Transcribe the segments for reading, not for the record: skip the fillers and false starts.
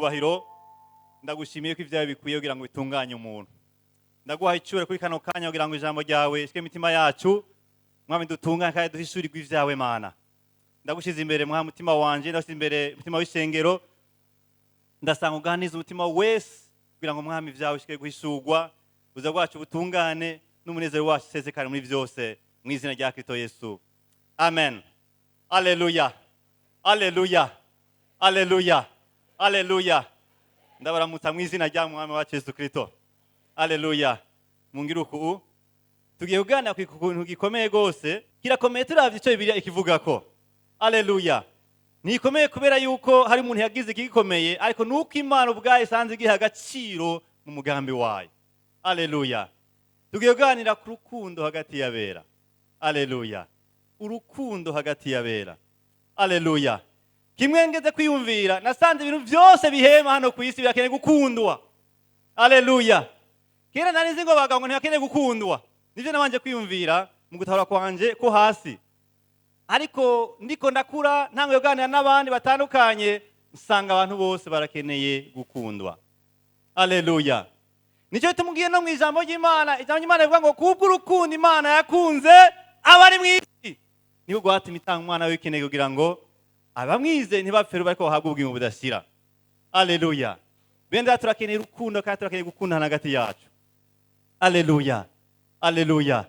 Icubahiro, ndagushimiye ko ibyawe bikwiye kugira ngo bitunganye umuntu. Ndaguha icubahiro kuri kano kanya kugira ngo ijambo ryawe rishike mu mitima yacu, Mwami, dutunganye kandi duhishurirwe ibyawe. Mana, ndagushize imbere, Mwami, umutima wanje, ndagushize imbere umutima w'ishengero. Ndasanga uganiza umutima wese kugira ngo, Mwami, ibyawe bishike guhishurwa, ubuzima bwacu butungane n'umunezero wacu usesekare muri byose, mu izina rya Kristo Yesu, amen. Aleluya, aleluya, aleluya, aleluya! Ndabaramutsa mu izina rya Mwami wacu Yesu Kristo. Aleluya! Mungire uku, tugiye kuganira ku kuntu gikomeye rwose. Kirakomeye turavye ico Bibiliya ikivugako. Aleluya! Ntikomeye kubera yuko hari umuntu yagize ikigikomeye, ariko nuko Imana ubwayo isanze igiha agaciro mu mugambi wayo. Aleluya! Tugiye kuganira ku rukundo hagati y'abera. Aleluya! Urukundo hagati y'abera. Aleluya! Kimwe ngeze kwiyumvira, nasanze ibintu byose bihema hano ku isi birakeneye gukundwa. Aleluya! Kera nari nzi ngo abagabo ngo ntibakeneye gukundwa. Nivyo nabanje kwiyumvira mu gutahura kwanje ko hasi, ariko ndiko ndakura, ntanguye kuganira n'abandi batandukanye, nsanga abantu bose barakeneye gukundwa. Aleluya! Nicyo gituma ugiye no mu ijambo ry'Imana, ijambo ry'Imana rivuga ngo kubw'urukundo Imana yakunze abari mu isi niho rwatumye itanga umwana w'ikinege kugira ngo abamwizeye ntibapfe, ariko bahabwe ubugingo budashira. Aleluya! Bene data, turakeneye urukundo kandi turakeneye gukundana hagati yacu. Aleluya, aleluya!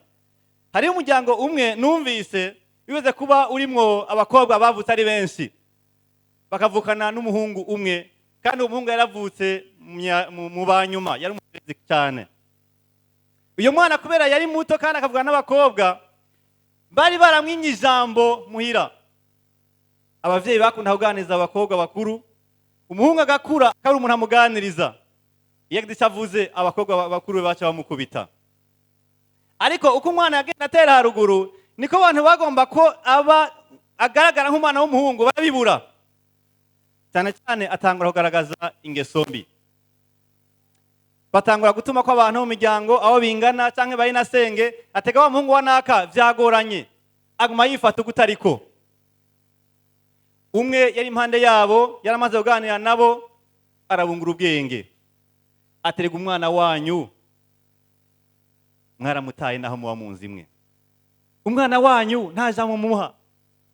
Hariho umuryango umwe numvise bibaze kuba urimwo abakobwa bavutse ari benshi, bakavukana n'umuhungu umwe, kandi uwo muhungu yaravutse mu banyuma, yari umuherezi cyane. Uyu mwana, kubera yari muto kandi akavugana n'abakobwa, bari baramwimye ijambo muhira. Abavyeyi bakunda kuganiriza abakobwa bakuru, umuhungu agakura akaba umuntu amuganiriza. Iyo agize icyo avuze, abakobwa bakuru be baca bamukubita. Ariko uko umwana yagenda atera haruguru, niko abantu bagomba ko aba agaragara nk'umwana w'umuhungu barabibura cyane cyane. Atangura kugaragaza ingeso mbi, batangura gutuma ko abantu mu miryango aho bingana cyangwa bari na senge atega wa muhungu wa naka byagoranye, aguma yifata uko utariko. Umwe yari impande yabo, yaramaze kuganira nabo, arabungura ubwenge, aterega umwana wanyu mwaramutaye, naho muba mu nzu imwe, umwana wanyu nta jambo mumuha.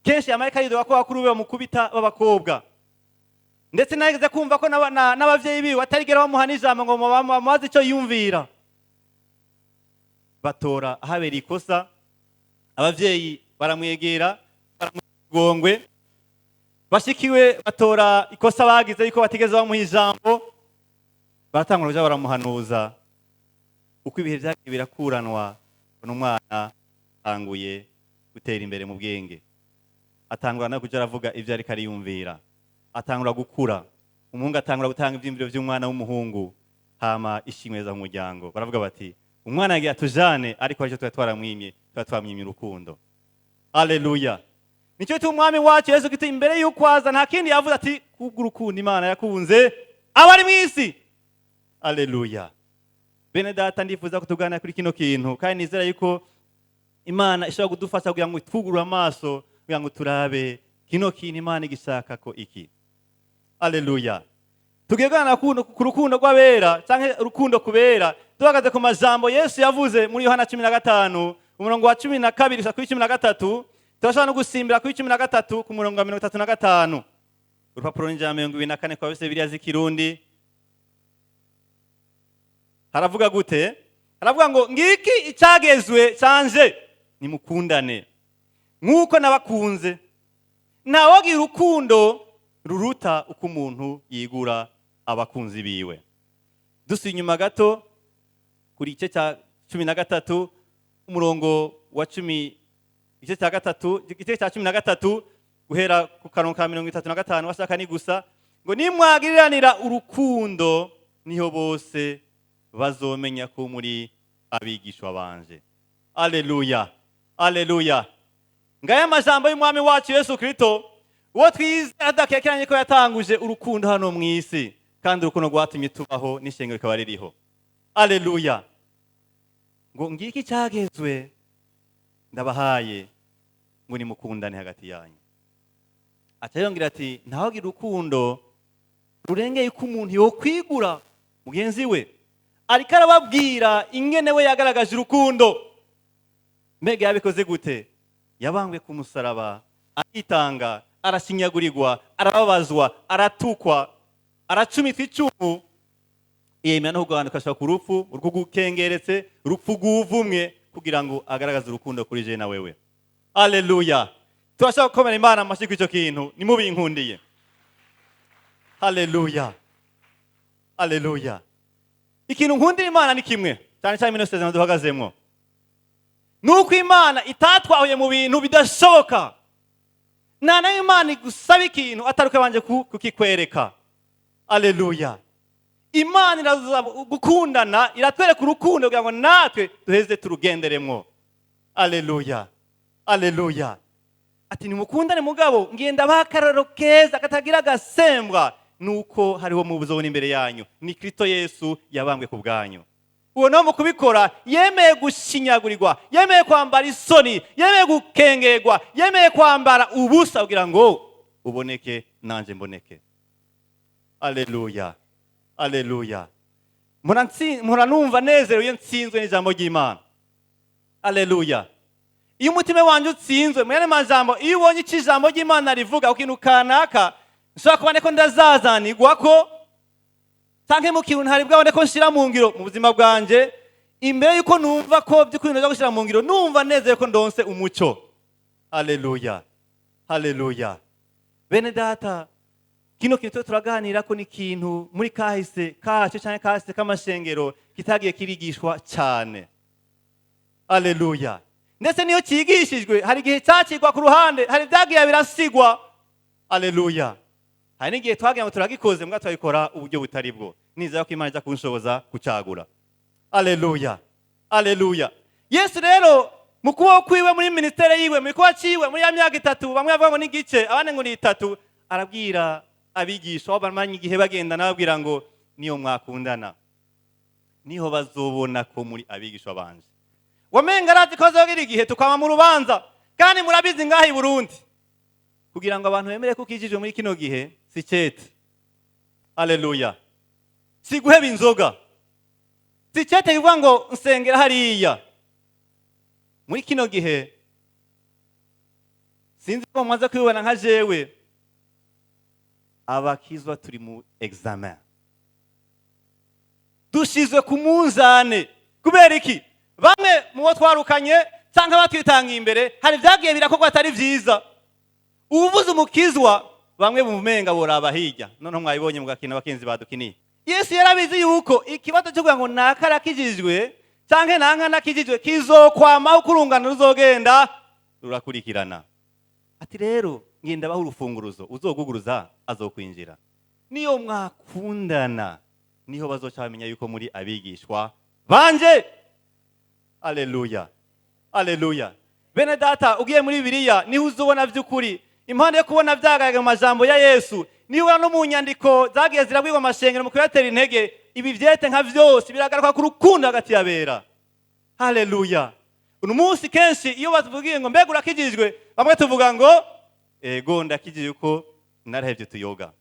Kenshi amarika yidoga ko bakuru be bamukubita b'abakobwa, ndetse nageze kumva ko n'abavyeyi biwe batarigera bamuha n'ijambo ngo bamubaze icyo yumvira. Batora ahabereye ikosa, abavyeyi baramwegera, baramugongwe. Bashikiwe batora ikosa bagize yuko batigeze bamuha ijambo, baratangura kuja baramuhanuza. Uko ibihe vyagiye birakuranwa, umwana atanguye gutera imbere mu bwenge, atangura no kuja aravuga ivyo ariko ariyumvira, atangura gukura. Umuhungu atangura gutanga ivyiyumviro vy'umwana w'umuhungu. Hama ishimwe riza mu muryango, baravuga bati umwana yagiye atujane, ariko aricyo tuba twaramwimye, tuba twamwimye urukundo. Aleluya! Nicyo gituma Umwami wacu Yesu Kristo, imbere y'uko aza, nta kindi yavuze, ati kubw'urukundo Imana yakunze abari mu isi. Aleluya! Bene data, ndifuza ko tuganira kuri kino kintu, kandi nizera yuko Imana ishobora kudufasha kugira ngo twugurure amaso kugira ngo turabe kino kintu Imana igishaka ko iki. Aleluya! Tugiye kuganira ku rukundo rw'abera canke urukundo kubera, duhagaze ku majambo Yesu yavuze muri Yohana 15, umurongo wa 12 gushika kuri 13. Turashobora no gusimbira kuri 13 ku murongo wa 35. Urupapuro n'ijana 24 kwa bise Bibiliya z'Ikirundi. Haravuga gute? Haravuga ngo ngiki icyagezwe canje: nimukundane nk'uko nabakunze. Ntawogira urukundo ruruta uko umuntu yigura abakunzi biwe. Dusuye inyuma gato kuri igice cya 13, umurongo wa 10, igice cya gatatu, igice cya 13, guhera ku karongo ka 35, washaka ni gusa ngo nimwagiriranira urukundo, niho bose bazomenya ko muri abigishwa banje. Aleluya, aleluya! Ngaya amajambo y'Umwami wacu Yesu Kristo, uwo twizera adakekeranye ko yatanguje urukundo hano mu isi, kandi urukundo rwatumye tubaho n'ishengero rikaba ririho. Aleluya! Ngo ngiki cyagezwe ndabahaye, ngo nimukundane hagati yanyu. Aca yongera ati ntawagira urukundo Rurengeye uko umuntu yokwigura mugenzi we. Ariko arababwira ingene we yagaragaje urukundo. Mbega yabikoze gute? Yabambwe ku musaraba, aritanga, arashinyagurirwa, arababazwa, aratukwa, aracumitwa icumu, yemera no kugabanuka ashaka ku rupfu urw'ugukengeretse, urupfu rw'uvumwe, kugira ngo agaragaze urukundo kuri je na wewe. Aleluya! Turashaka gukomera Imana amashyi kuri icyo kintu. Nimubinkundiye. Haleluya, aleluya! Ikintu nkundira Imana ni kimwe, cyane cyane mino sezerano duhagazemwo, nuko Imana itatwahuye mu bintu bidashoboka. Nta nayo Imana igusaba ikintu atari uko yabanje kukikwereka. Aleluya! Imana iraza gukundana, iratwereka urukundo kugira ngo natwe duheze turugenderemwo. Aleluya, aleluya! Ati: "Nimukundane." Mugabo ngenda baha akarorero keza katagira agasembwa, nuko hariho mu buzobona imbere yanyu ni Kristo Yesu yabambwe ku bwanyu. Uwo nawe mu kubikora yemeye gushinyagurirwa, yemeye kwambara isoni, yemeye gukengerwa, yemeye kwambara ubusa kugira ngo uboneke nanjye mboneke. Aleluya, aleluya! Mpora numva nezerewe iyo nsinzwe n'ijambo ry'Imana. Aleluya! Iyo umutima wanjye utsinzwe, mu yandi majambo, iyo ubonye icyo ijambo ry'Imana rivuga ku kintu kanaka nshobora kuba ndiko ndazazanirwa ko, canke mu kintu ntari bwabone ko nshira mu ngiro mu buzima bwanje, imbere yuko numva ko by'ukuri nza gushyira mu ngiro, numva nezerewe ko ndonse umuco. Aleluya, haleluya! Bene data, kino kintu tuba turaganira ko ni ikintu muri kahise kacu cyangwa kahise k'amashengero kitagiye kirigishwa cyane. Aleluya! Ndetse niyo cyigishijwe, hari igihe cyakirwa ku ruhande, hari ibyagiye birasigwa. Aleluya! Hari n'igihe twagira ngo turagikoze, mbwa turabikora uburyo butari bwo. Nizera ko Imana ijya kunshoboza kucagura. Aleluya, aleluya! Yesu rero mu kubaho kwiwe, muri ministère yiwe, mu gikorwa ciwe, muri ya myaka 3, bamwe bavuga ngo ni igice, abandi ngo ni 3, arabwira abigisha aho bamaranye igihe bagenda, nababwira ngo: "Niyo mwakundana, niho bazobona ko muri abigishwa banje." Wamenga arazi ko azogira igihe tukaba mu rubanza, kandi murabizi ngaha i Burundi, kugira ngo abantu bemere ko ukijijwe muri kino gihe si cete. Aleluya! Si guheba inzoga, si cete bivuga ngo nsengera hariya. Muri kino gihe, sinzi ko mumaze kubibona nka jewe, abakizwa turi mu examen, dushizwe ku munzane. Kubera iki? Bamwe mu bo twarukanye cyangwa batwitangiye imbere, hari ibyagiye birakorwa atari byiza. Ubuvuze umukizwa, bamwe bumenga boraba hirya. Noneho mwabibonye mugakina abakenzi badukiniye. Yesu yarabizi yuko ikibazo cyo kugira ngo naka arakijijwe canke nanka nakijijwe kizokwamaho uko urungano ruzogenda rurakurikirana. Ati: "Rero ngenda baho urufunguruzo, uzoguguruza azokwinjira. Niyo mwakundana, niho bazoca bamenya yuko muri abigishwa banje." Aleluya, aleluya! Bene data, ugiye muri Bibiliya niho uzubona by'ukuri impande yo kubona byagaragaye mu majambo ya Yesu, niba no mu nyandiko zagiye zirabwirwa amashengero mu kuyatera intege. Ibi byete nka byose biragaruka ku rukundo hagati y'abera. Haleluya! Uno munsi kenshi iyo batubwiye ngo: "Mbega urakijijwe?" bamwe tuvuga ngo: "Ego, ndakijijwe ko narahevye tuyoga."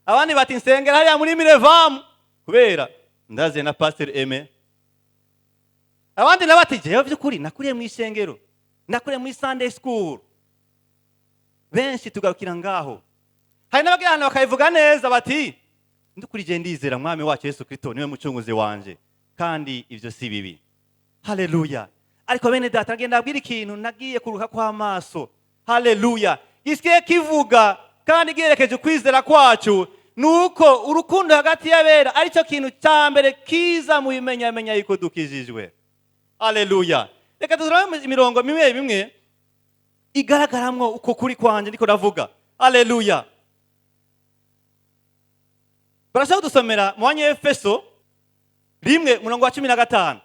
Abandi bati: "Nsengera hariya muri Mirevamu kubera ndaze na Pastor Aime." Abandi nabo bati: "Jewe by'ukuri nakuriye mu ishengero, nakuriye muri Sunday school." Benshi tugarukira ngaho. Hari n'abagira ahantu bakabivuga neza bati: "Ndukuri je ndizera Mwami wacu Yesu Kristo, niwe mucunguzi wanje." Kandi ivyo si bibi. Haleluya! Ariko bene data, ngenda abwira ikintu nagiye kuruka kw'amaso, haleluya, gisigaye kivuga kandi giherekeje ukwizera kwacu, nuko urukundo hagati y'abera aricyo kintu cya mbere kiza mu bimenyamenya yuko dukijijwe. Haleluya! Reka tuzurabe imirongo mimwe bimwe igaragaramwo uko kuri kwanje ndiko ndavuga. Haleluya! Barashaka kudusomera mu Banyefeso 1, umurongo wa 15.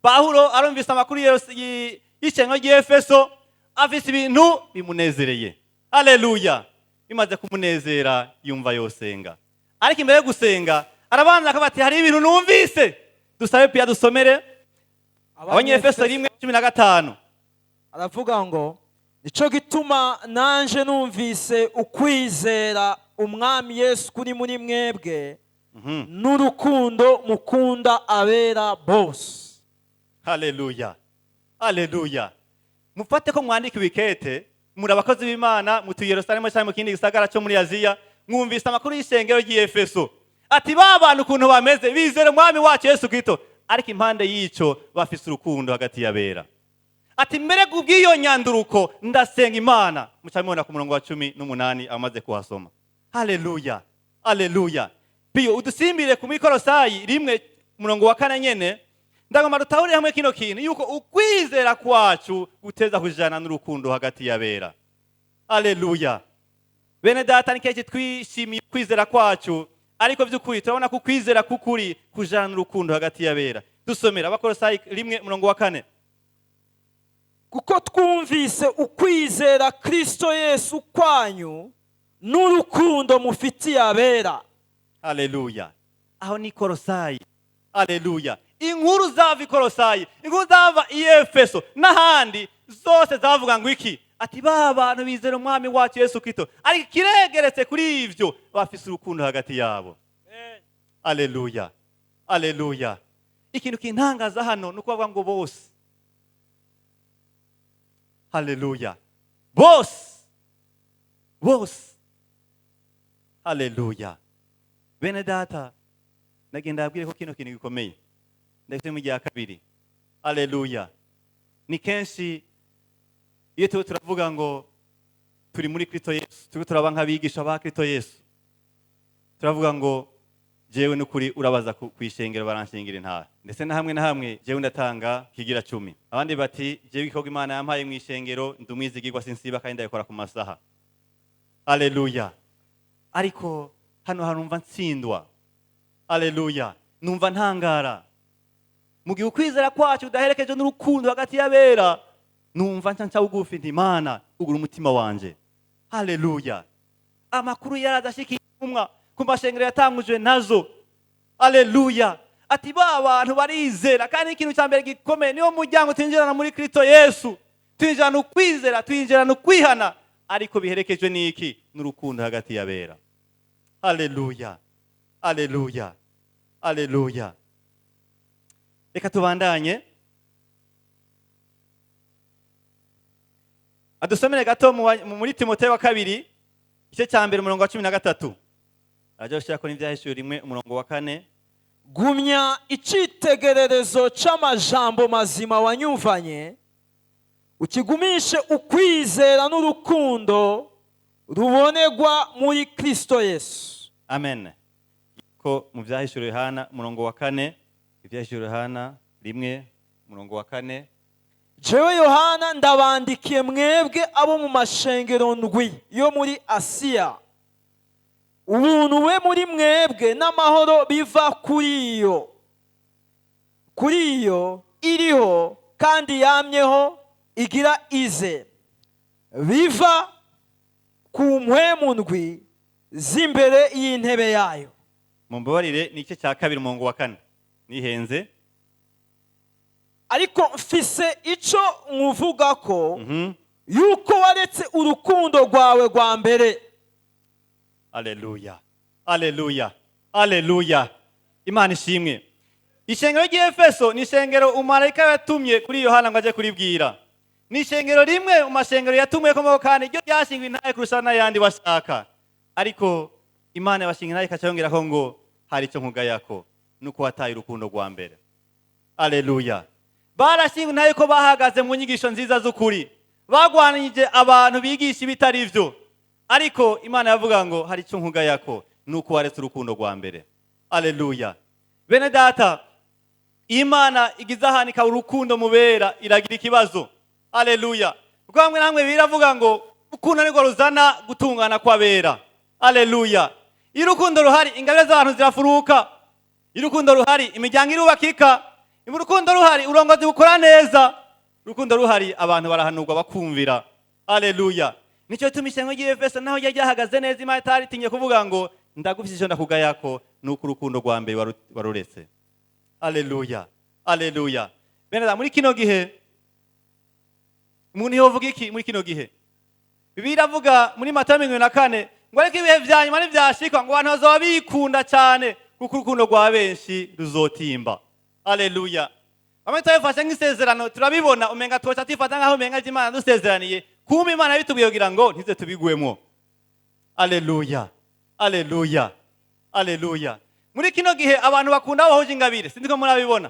Pawulo arumvise amakuru y'ishengo ry'Efeso, afise ibintu bimunezereye. Haleluya! Bimaze kumunezera, yumva yosenga, ariko imbere yo gusenga arabanza akavuga ati: "Hari ibintu numvise." Dusabe Pia dusomere Abanyefeso 1:15. Aravuga ngo: "Nico gituma nanje numvise ukwizera Umwami Yesu kuri muri mwebwe n'urukundo mukunda abera bose. Haleluya, haleluya! Mufate ko mwandika ibikete, muri abakozi b'Imana, mutuye Yerusalemu cyangwa mu kindi gisagara cyo muri Aziya. Mwumvise amakuru y'ishengero ry'Efeso, ati ba bantu ukuntu bameze, bizera Umwami wacu Yesu Kristo, ariko impande y'ico bafise urukundo hagati y'abera. Ati mbere kubw'iyo nyanduruko ndasenga Imana. Muca mubona ku murongo wa 18 amaze kuhasoma. Haleluya, haleluya! Piyo, udusimbire ku Mikorosayi 1, umurongo wa 4 nyene. Ndagomba dutahurire hamwe kino kintu, yuko ukwizera kwacu guteza kujana n'urukundo hagati y'abera. Haleluya! Bene data, ni kenshi twishimiye ukwizera kwacu, ariko by'ukuri turabona ko ukwizera k'ukuri kujana n'urukundo hagati y'abera. Dusomera Abakorosayi 1, umurongo wa 4. Kuko twumvise ukwizera Kristo Yesu kwanyu n'urukundo mufitiye abera. Haleluya! Aho ni Korosayi. Haleluya! Inkuru zava i Korosayi, inkuru zava i Efeso n'ahandi zose zavuga ngo iki? Ati ba bantu bizera Umwami wacu Yesu Kristo, ariko ikiregeretse kuri ivyo, bafise urukundo hagati yabo. Haleluya, haleluya! Ikintu kintangaza hano ni ukubavuga ngo bose. Haleluya! Bose, bose. Haleluya! Bene data, nagenda abwire ko kino kintu gikomeye, ndetse mu gihe kabiri. Haleluya! Ni kenshi iyo tuba turavuga ngo turi muri Kristo Yesu, turiko turaba nk'abigisha ba Kristo Yesu, turavuga ngo jewe n'ukuri urabaza kw'ishengero baranshingira intara, ndetse na hamwe na hamwe jewe ndatanga kigira cumi. Abandi bati jewe igikorwa Imana yampaye mw'ishengero, ndi umwizigirwa, sinsiba kandi ndabikora ku masaha. Haleluya! Ariko hano harumva ntsindwa. Haleluya! Numva ntangara mu gihe ukwizera kwacu kudaherekejwe n'urukundo hagati y'abera. Numva nca nca bugufi, nti Imana, ugura umutima wanje. Haleluya! Amakuru yaraza ashikira intumwa ku mashengero yatangujwe nazo. Haleluya! Ati ba bantu barizera, kandi ikintu cya mbere gikomeye, niwo muryango twinjirana muri Kristo Yesu. Twinjirana ukwizera, twinjirana ukwihana, ariko biherekejwe n'iki? N'urukundo hagati y'abera. Haleluya, haleluya, haleluya! Reka tubandanye, adusomere gato muri Timoteyo wa kabiri, igice cya mbere, umurongo wa 13. Ajya gushyira ko n'Ibyahishuwe 1, umurongo wa 4. Gumya icitegererezo c'amajambo mazima wanyumvanye, ukigumishe ukwizera n'urukundo rubonegwa muri Kristo Yesu. Amen. Ko mu Byahishuwe Yohana, umurongo wa 4, Ibyahishuwe Yohana 1, umurongo wa 4. Jewe Yohana ndabandikiye mwebwe abo mu mashengero ndwi yo muri Asiya: ubuntu we muri mwebwe n'amahoro biva kuri iyo iriho kandi yamyeho igira ize, biva ku mpwemu ndwi z'imbere y'intebe yayo. Mumbabarire, ni igice cya kabiri, umurongo wa 4, nihenze. Ariko mfise ico nkuvuga ko yuko waretse urukundo rwawe rwa mbere. Aleluya, aleluya, aleluya! Imana ishimwe. Ishengero ry'Efeso ni ishengero umumarayika yatumye kuri Yohana ngo ajye kuribwira. Ni ishengero rimwe mu mashengero yatumwe ko, kandi ryo ryashingwa intahe kurusha n'ayandi bashaka. Ariko Imana yabashinga intahe, ikaca yongerako ngo hari icyo nkugayako, nuko wataye urukundo rwa mbere. Aleluya! Barashinga intahe ko bahagaze mu nyigisho nziza z'ukuri, bagwanije abantu bigisha ibitari byo, ariko Imana yavuga ngo hari icyo nkugayako, nuko waretse urukundo rwa mbere. Aleluya! Bene data, Imana igize ahantu ikaba urukundo mubera, iragira ikibazo. Aleluya! Kuko hamwe na hamwe biravuga ngo urukundo nirwo ruzana gutungana kw'abera. Aleluya! Iyo urukundo ruhari, ingabire z'abantu zirafuruka. Iyo urukundo ruhari, imiryango irubakika. Iyo urukundo ruhari, uburongozi bukora neza. Urukundo ruhari, abantu barahanurwa bakumvira. Aleluya! Nicyo gituma ishengo ry'Efeso, naho ryari ryahagaze neza, Imana itaritinye kuvuga ngo ndagufise icyo ndakugayako, nuko urukundo rwa mbere waruretse. Aleluya, aleluya! Bene data, muri kino gihe umuntu yovuga iki? Muri kino gihe Bibiliya iravuga muri Matayo 24. Ngo ariko ibihe vya nyuma nivyashika, ngo abantu bazoba bikunda cyane, kuko urukundo rwa benshi ruzotimba. Aleluya! Bamwe turabifashe nk'isezerano, turabibona umenga twoca tifata nk'aho umenga Imana dusezeraniye. Kumbe Imana yabitubwiye kugira ngo ntize tubigwemo. Aleluya, aleluya, aleluya! Muri kino gihe abantu bakunda abo bahuje ingabire, sinzi ko murabibona.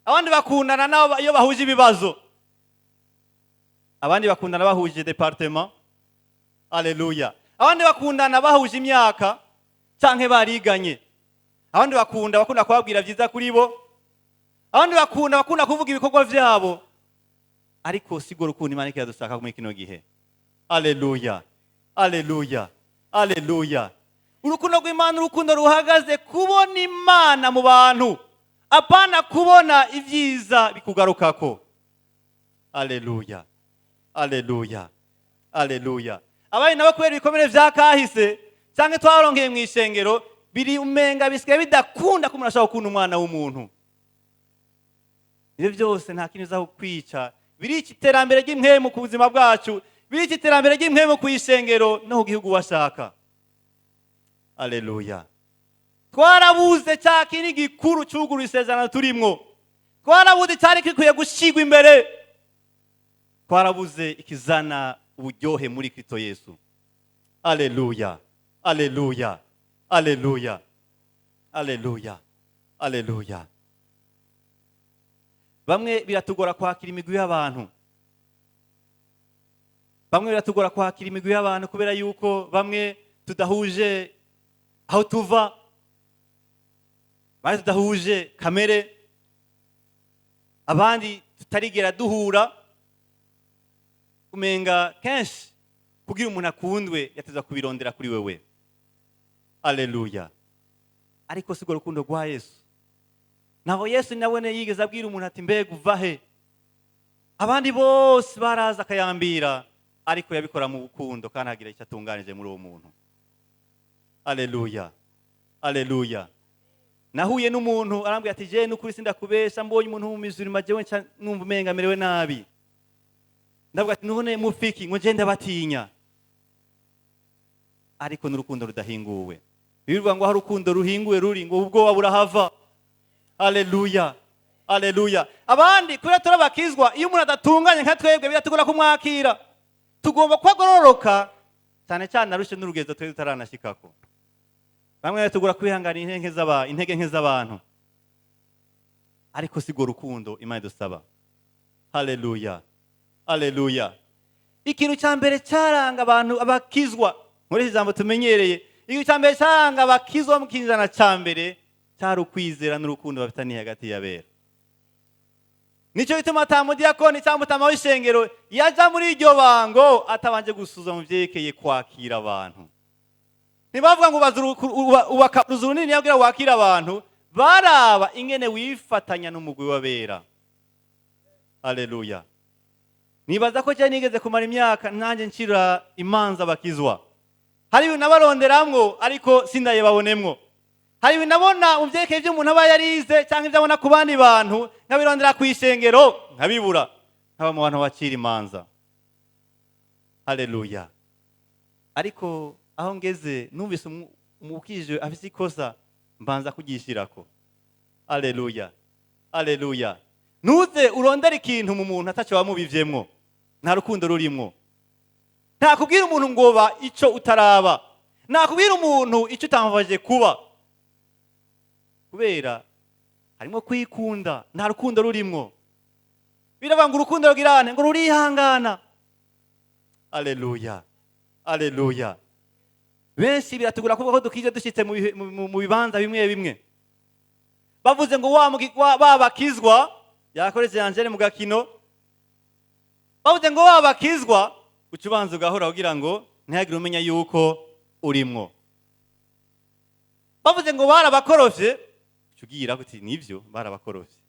Abandi bakundana nabo iyo bahuje ibibazo, abandi bakundana bahuje département. Aleluya! Abandi bakundana bahuje imyaka canke bariganye. Abandi bakunda kubabwira vyiza kuri bo, abandi bakunda kuvuga ibikorwa vyabo. Ariko sigo rukundo Imana ikiradusaka muri kino gihe. Aleluya, aleluya, aleluya! Urukundo rw'Imana, urukundo ruhagaze kubona Imana mu bantu, apana kubona ibyiza bikugarukako. Aleluya, aleluya, aleluya! Abandi nabo kubera ibikomere vya kahise cyangwa twaronkeye mu ishengero, biri umenga bisigaye bidakunda ko umuntu ashobora gukunda umwana w'umuntu. Ibyo byose nta kintu biza kwica, birica iterambere ry'impwemu ku buzima bwacu, birica iterambere ry'impwemu ku ishengero no ku gihugu washaka. Aleluya! Twarabuze cya kindi gikuru cyuguru isezerano turimwo, twarabuze cyari gikwiye gushyirwa imbere, twarabuze ikizana uburyohe muri Kristo Yesu. Aleluya, aleluya, aleluya, aleluya, aleluya! Bamwe biratugora kwakira imigwi y'abantu, bamwe biratugora kwakira imigwi y'abantu kubera yuko bamwe tudahuje aho tuva, abandi tudahuje kamere, abandi tutarigera duhura. Umenga kenshi kugira umuntu akundwe yateza kubirondera kuri wewe. Aleluya! Ariko siko rukundo rwa Yesu. Ntabwo Yesu nawe yigeze abwira umuntu ati: "Mbega uva he?" Abandi bose baraza akayambira, ariko yabikora mu rukundo kandi agira icyo atunganije muri uwo muntu. Aleluya, aleluya! Nahuye n'umuntu arambwira ati: "Je n'ukuri sindakubesha, mbonye umuntu w'umuzirima jewe nca numva umenga merewe nabi." Ndavuga ati: "None mufiki?" Ngo: "Je ndabatinya." Ariko n'urukundo rudahinguwe, bivuga ngo aho urukundo ruhinguwe ruri, ngo ubwoba burahava. Aleluya, aleluya! Abandi kubera turabakizwa, iyo umuntu adatunganye nka twebwe biratugora kumwakira, tugomba kuhagororoka cyane cyane arushe n'urugezo twe tutaranashikako. Bamwe tugura kwihanganira intege nke z'abantu, ariko sigo rukundo Imana idusaba. Haleluya, aleluya! Ikintu cya mbere cyaranga abantu abakizwa, muri iri jambo tumenyereye, ikintu cya mbere cyaranga abakizwa mu kinjana cya mbere cyari ukwizera n'urukundo bafitaniye hagati y'abera. Nicyo gituma ata mudiyakoni cyangwa umutama w'ishengero yaja muri iryo bango atabanje gusuzuma mu vyerekeye kwakira abantu. Ntibavuga ngo ubaka uruzu runini kugira wakire abantu, baraba ingene wifatanya n'umugwi w'abera. Aleluya! Nibaza ko cyane nigeze kumara imyaka nanjye ncira imanza bakizwa, hari ibintu nabaronderamwo ariko sindayebabonemwo. Hari ibintu nabona mu vyerekeye ivy'umuntu aba yarize cyangwa ibyo abona ku bandi bantu, nkabirondera ku ishengero nkabibura, nkaba mu bantu bacira imanza. Haleluya! Ariko aho ngeze numvise umukije afise ikosa, mbanza kuryishirako. Aleluya, aleluya! Ntuze urondere ikintu mu muntu ataco wamubivyemwo, nta rukundo rurimwo. Ntakubwira umuntu ngo ba ico utaraba, nakubwira umuntu icyo utamufashije kuba, kubera harimo kwikunda, nta rukundo rurimwo. Biravuga ngo urukundo rugirane, ngo rurihangana. Aleluya, aleluya! Benshi biratugora kuvuga ko dukije dushyitse mu bibanza bimwe bimwe. Bavuze ngo wa bakizwa yakoresheje Angele mu gakino, bavuze ngo wa bakizwa, uca ubanza ugahora kugira ngo ntihagire umenya yuko urimwo. Bavuze ngo barabakorofye, uca ugira uti: "Nivyo, barabakorofye."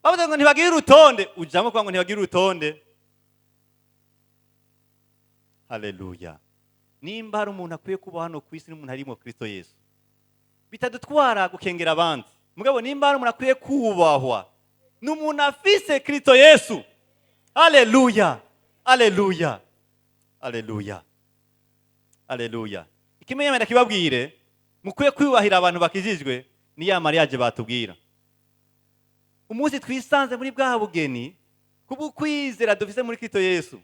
Bavuze ngo ntibagire urutonde, ujamo kuvuga ngo ntibagire urutonde. Haleluya! Nimba hari umuntu akwiye kuba hano ku isi, n'umuntu harimo Kristo Yesu. Bitadutwara gukengera abandi, mugabo nimba hari umuntu akwiye kubahwa, ni umuntu afise Kristo Yesu. Haleluya, aleluya, aleluya! Aleluya, aleluya. Ikimenyamenya kibabwire, mukwiye kwiyubahira abantu bakijijwe, ni ya mariage batubwira. Umunsi twisanze muri bwa bugeni kubw'ukwizera dufise muri Kristo Yesu,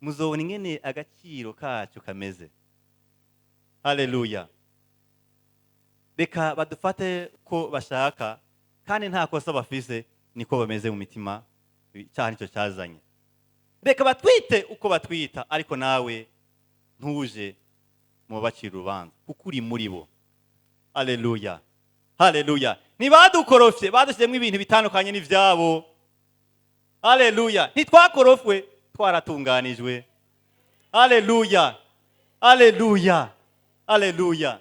muzobona ingene agaciro kacu kameze. Haleluya. Reka badufate ko bashaka, kandi nta kosa bafise, niko bameze mu mitima, icyaha nicyo cyazanye. Reka batwite uko batwita, ariko nawe ntuje mu bacira urubanza, kuko uri muri bo. Haleluya, haleluya. Ntibadukorofye, badushyizemo ibintu bitandukanye n'ibyabo. Haleluya. Ntitwakorofwe, twaratunganijwe. Haleluya, haleluya, haleluya.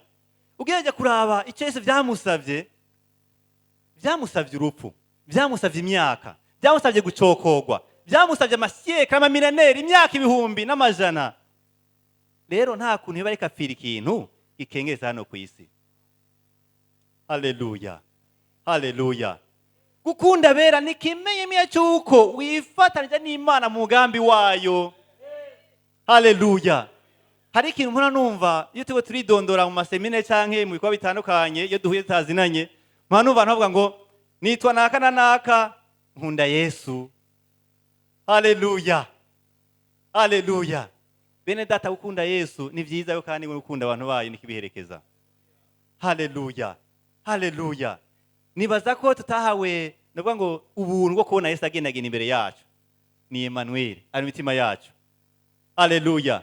Ugerageje kuraba icyo Yesu byamusabye, byamusabye urupfu, byamusabye imyaka, byamusabye gucokogwa, byamusabye amasiyekare, amamileneri, imyaka ibihumbi n'amajana. Rero nta kuntu iba ariko apfira ikintu gikengeza hano ku isi. Haleluya, haleluya. Gukunda bera ni ikimenyamenya cy'uko wifatanije n'Imana mu mugambi wayo. Haleluya. Hari ikintu mpora numva iyo turiko turidondora mu masemine canke mu bikorwa bitandukanye, iyo duhuye tutazinanye, mpora numva abantu bavuga ngo nitwa naka na naka, nkunda Yesu. Haleluya, haleluya. Bene data, gukunda Yesu ni vyiza yo, kandi gukunda abantu bayo nikibiherekeza. Haleluya, haleluya. Nibaza ko tutahawe, ndavuga ngo ubuntu bwo kubona Yesu agendagenda imbere yacu. Ni Emmanuel ari mu mitima yacu. Haleluya.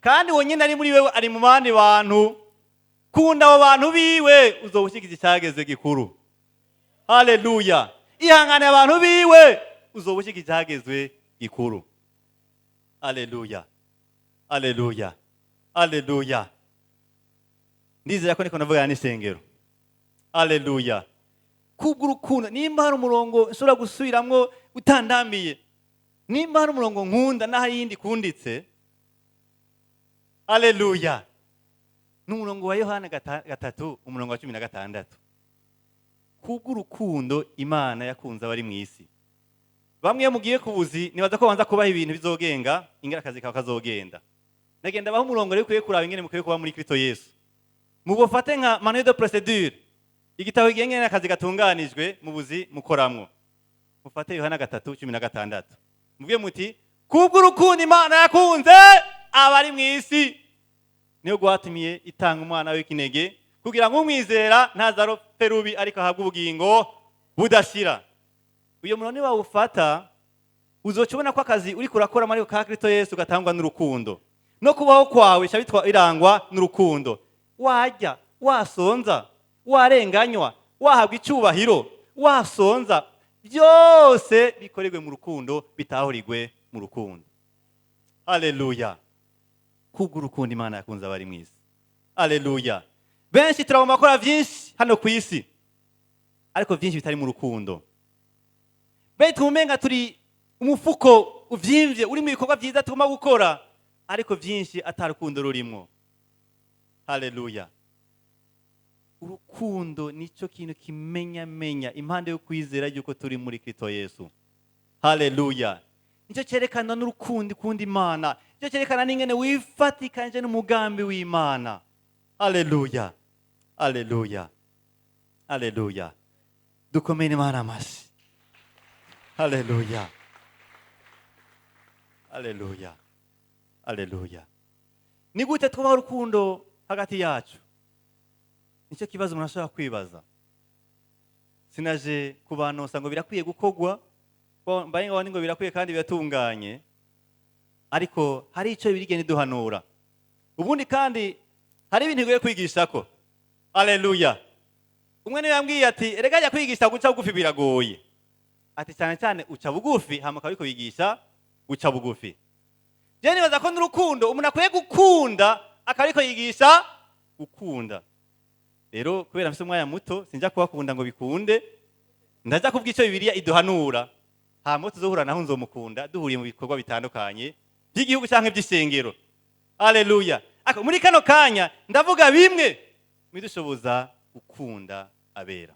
Kandi wonyine ari muri wewe, ari mu bandi bantu. Kunda abo bantu biwe, uzoba ushikiza icyagezwe gikuru. Haleluya. Ihangane abantu biwe, uzoba ushikiza icyagezwe gikuru. Haleluya, haleluya, haleluya. Ndizera ko niko navugana n'isengero. Haleluya. Kubw'urukundo, nimba hari umurongo nshobora gusubiramwo utandamiye, nimba hari umurongo nkunda n'aho yindi kunditse, haleluya, ni umurongo wa Yohana 3, umurongo wa 16. Kubw'urukundo Imana yakunze abari mu isi. Bamwe iyo mugiye kubuzi, nibaza ko banza kubaha ibintu bizogenga ingene akazi kawe kazogenda. Nagenda baho umurongo rero ukwiye kuraba ingene mukwiye kuba muri Kristo Yesu. Mubufate nka manuel de procédure, igitabo kigenga ingene akazi gatunganijwe mu buzi mukoramwo. Mufate Yohana 3:16, muvuge muti: "Kubw'urukundo Imana yakunze abari mu isi, niyo gwatumiye itanga umwana w'ikinege, kugira ngo umwizera ntazarupfe rubi, ariko ahabwe ubugingo budashira." Uyo murongo niwawufata, uzoca ubona ko akazi uriko urakora muri ka Kristo Yesu gatangwa n'urukundo, no kubaho kwawe bica birangwa n'urukundo. Wajya wasonza, warenganywa, wahabwa icyubahiro, wasonza, byose bikorerwe mu rukundo, bitahurirwe mu rukundo. Haleluya. Kubw'urukundo Imana yakunze abari mu isi. Haleluya. Benshi turagomba gukora byinshi hano ku isi, ariko byinshi bitari mu rukundo. Benshi twumenga turi umufuko uvyimbye uri mu bikorwa byiza tugomba gukora, ariko byinshi ata rukundo rurimwo. Haleluya. Urukundo nicyo kintu kimenyamenya impande yo kwizera yuko turi muri Kristo Yesu. Haleluya. Nicyo cyerekana n'urukundo ikunda Imana, nicyo cyerekana n'ingene wifatikanyije n'umugambi w'Imana. Haleluya, haleluya, haleluya. Dukomere Imana amashyi. Haleluya, haleluya, haleluya. Ni gute twubaha urukundo hagati yacu? Nicyo kibazo umuntu ashobora kwibaza. Sinaje kubanosa ngo birakwiye gukorwa, ko mbaye ngo ngo birakwiye kandi biratunganye, ariko hari icyo birigenda iduhanura. Ubundi kandi hari ibintu bigoye kwigisha ko. Haleluya. Umwe niwe yambwiye ati: "Erega jya kwigisha guca bugufi biragoye." Ati: "Cyane cyane uca bugufi, hama ukaba uriko wigisha guca bugufi." Je nibaza ko n'urukundo umuntu akwiye gukunda, akaba ariko yigisha gukunda. Rero kubera mfise umwanya muto, sinja kubakunda ngo bikunde, ndaja kubwa icyo Bibiliya iduhanura. Hama tuzohura naho nzomukunda, duhuriye mu bikorwa bitandukanye by'igihugu canke by'isengero. Haleluya. Ako muri kano kanya ndavuga bimwe bidushoboza gukunda abera.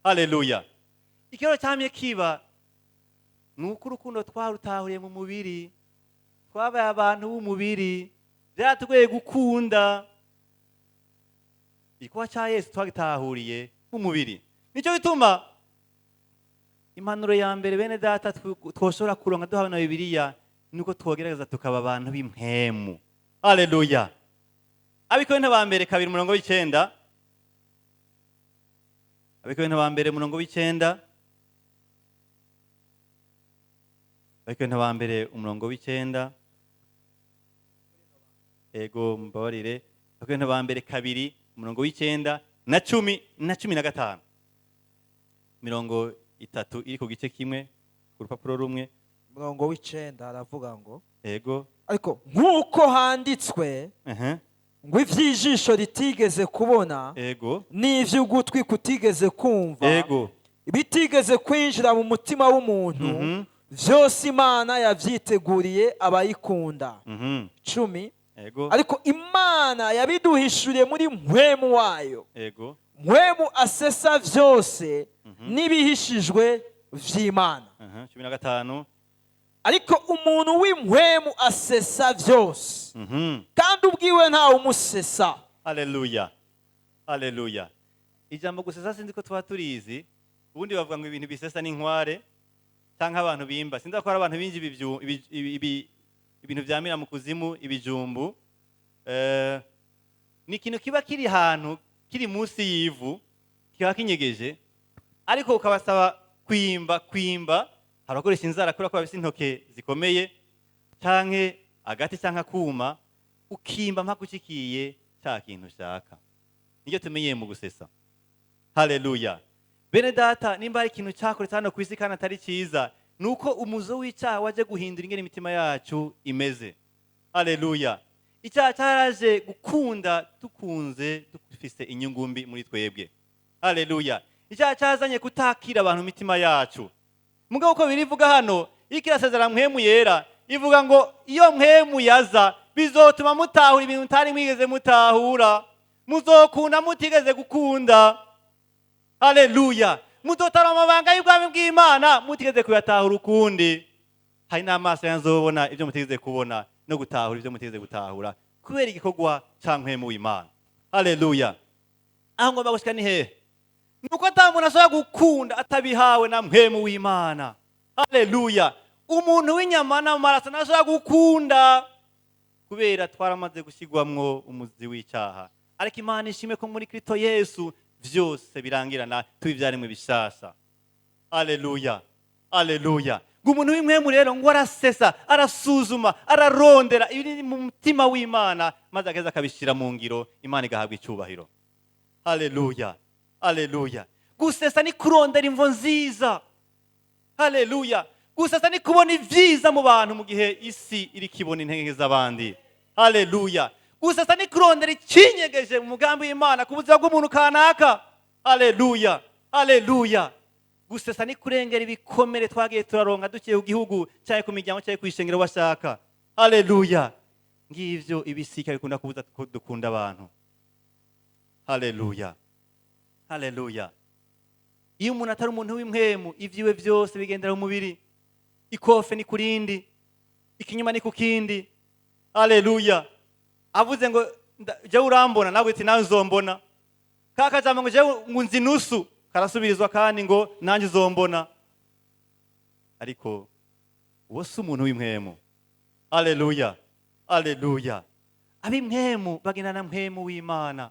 Haleluya. Ikibazo cyamye kiba ni uko urukundo twarutahuriye mu mubiri. Twabaye abantu b'umubiri, byaratugoye gukunda. Igikorwa cya Yesu twagitahuriye mu mubiri. Nicyo gituma impanuro ya mbere, bene data, twoshobora kuronka duhawe na Bibiliya nuko twogerageza tukaba abantu b'impwemu. Haleluya! Abikorinto ba mbere 2, umurongo w'9. Abikorinto ba mbere, umurongo w'9. Abikorinto ba mbere, umurongo w'9. Ego, mbabarire, Abakorinto ba mbere 2, umurongo w'9 na 10 na 15. Mirongo itatu iri ku gice kimwe, ku rupapuro rumwe. Umurongo w'9 aravuga ngo: Ariko nk'uko handitswe ngo: "Iby'ijisho ritigeze kubona n'iby'ugutwi kutigeze kumva, bitigeze kwinjira mu mutima w'umuntu, byose Imana yabyiteguriye abayikunda." 10. Ariko Imana yabiduhishuriye muri Mpwemu wayo. Mpwemu asesa byose n'ibihishijwe vy'Imana. 15. Ariko umuntu w'impwemu asesa byose, kandi ubwiwe ntawe umusesa. Haleluya, haleluya! Ijambo gusesa sinzi ko tuba turizi. Ubundi bavuga ngo ibintu bisesa n'inkware cyangwa abantu bimba. Sinzi ko hari abantu binji ibintu vyamira mu kuzimu, ibijumbu. Ni ikintu kiba kiri ahantu kiri munsi y'ivu, kiba kinyegeje, ariko ukabasaba kwimba. Kwimba, hari abakoresha inzara kubera ko bafise intoke zikomeye, canke agati canke akuma, ukimba mpaka ushikiye cya kintu ushaka. Nicyo tumenyeye mu gusesa. Haleluya! Bene data, nimba hari ikintu cyakoretse hano ku isi kandi atari cyiza, ni uko umuzo w'icyaha waje guhindura ingene imitima yacu imeze. Haleluya! Icyaha cyaraje gukunda dukunze dufise inyungu mbi muri twebwe. Haleluya! Icyaha cyazanye kutakira abantu mu mitima yacu. Mugabo uko birivuga hano, iyo kirasezera Mpwemu Yera, ivuga ngo iyo Mpwemu yaza, bizotuma mutahura ibintu mutari mwigeze mutahura, muzokunda mutigeze gukunda. Haleluya! Muzotara amabanga y'ubwami bw'Imana mutigeze kuyatahura ukundi. Hari n'amaso yanzobona ibyo mutigeze kubona no gutahura ibyo mutigeze gutahura kubera igikorwa cya Mpwemu w'Imana. Haleluya! Aho ngomba gushika ni hehe? Nuko ata muntu ashobora gukunda atabihawe na Mpwemu w'Imana. Haleluya! Umuntu w'inyama n'amaraso ntashobora gukunda kubera twaramaze gushyirwamwo umuzi w'icyaha. Ariko Imana ishime ko muri Kristo Yesu byose birangirana, tuba ibyaremwe bishasha. Haleluya, haleluya! Ngo umuntu w'impwemu rero ngo arasesa, arasuzuma, ararondera ibiri mu mutima w'Imana, maze agaheza akabishyira mu ngiro, Imana igahabwa icyubahiro. Haleluya, haleluya! Gusesa ni kurondera imvo nziza. Haleluya! Gusesa ni kubona ibyiza mu bantu mu gihe isi iri kibona intege z'abandi. Haleluya! Gusesa ni kurondera ikinyegeje mu mugambi w'Imana ku buzima bw'umuntu kanaka. Haleluya, haleluya! Gusesa ni kurengera ibikomere twagiye turaronka dukiye ku gihugu cyangwa ku miryango cyangwa ku ishengero bashaka. Haleluya! Ngivyo ibisika bikunda kubuza ko dukunda abantu. Haleluya, haleluya! Iyo umuntu atari umuntu w'impwemu, ibyiwe byose bigendera mu mubiri. Ikofe ni kurindi, ikinyuma ni ku kindi. Haleluya! Avuze ngo jewe urambona, nawe uti nawe uzombona. Ka kajambo ngo jewe ngo nzi nusu karasubirizwa kandi ngo nanjye uzombona. Ariko uwo si umuntu w'impwemu. Haleluya, haleluya! Ab'impwemu bagendana na Mpwemu w'Imana.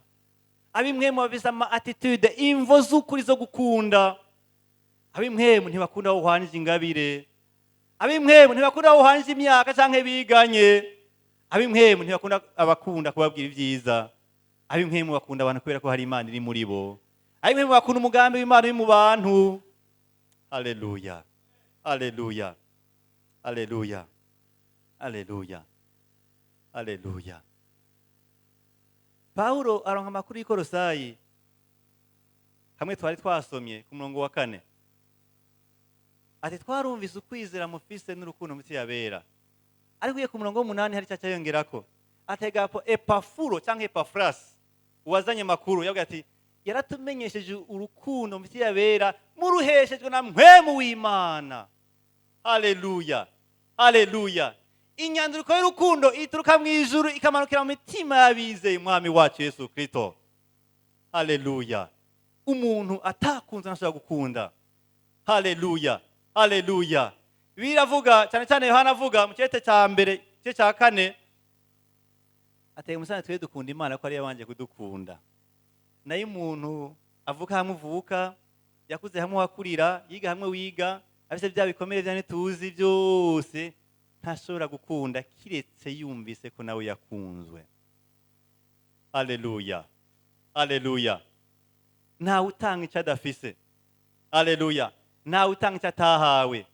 Ab'impwemu bafise ama attitude, imvo z'ukuri zo gukunda. Ab'impwemu ntibakunda aho uhwanije ingabire. Ab'impwemu ntibakunda aho uhwanije imyaka canke biganye. Ab'impwemu ntibakunda abakunda kubabwira ibyiza. Ab'impwemu bakunda abantu kubera ko hari Imana iri muri bo. Ab'impwemu bakunda umugambi w'Imana uri mu bantu. Haleluya, haleluya, haleluya, haleluya, haleluya! Pawulo aronka amakuru y'Ikorosayi, hamwe twari twasomye ku murongo wa 4, ati: "Twarumvise ukwizera mufise n'urukundo mufitiye abera." Ariko iyo ku murongo w'8 hari icyo yongerako, ategapo Epafuro cyangwa Epafurasi uwazanye amakuru, yavuga ati: "Yaratumenyesheje urukundo mufitiye abera muruheshejwe na Mpwemu w'Imana." Haleluya, haleluya! Inyanduruko y'urukundo ituruka mu ijuru, ikamanukira mu mitima y'abizeye Umwami wacu Yesu Kristo. Haleluya! Umuntu atakunze ntashobora gukunda. Haleluya, haleluya! Biravuga cyane cyane, Yohana avuga mu kirete cya mbere, igice cya kane, ateye umusana: twe dukunda Imana ko ariyo yabanje kudukunda. Nayo umuntu avuka hamwe uvuka, yakuze hamwe wakurira, yiga hamwe wiga, afise bya bikomere bya tuzi byose, ntashobora gukunda kiretse yumvise ko nawe yakunzwe. Haleluya, haleluya! Ntawe utanga icyo adafise. Haleluya! Ntawe utanga icyo atahawe.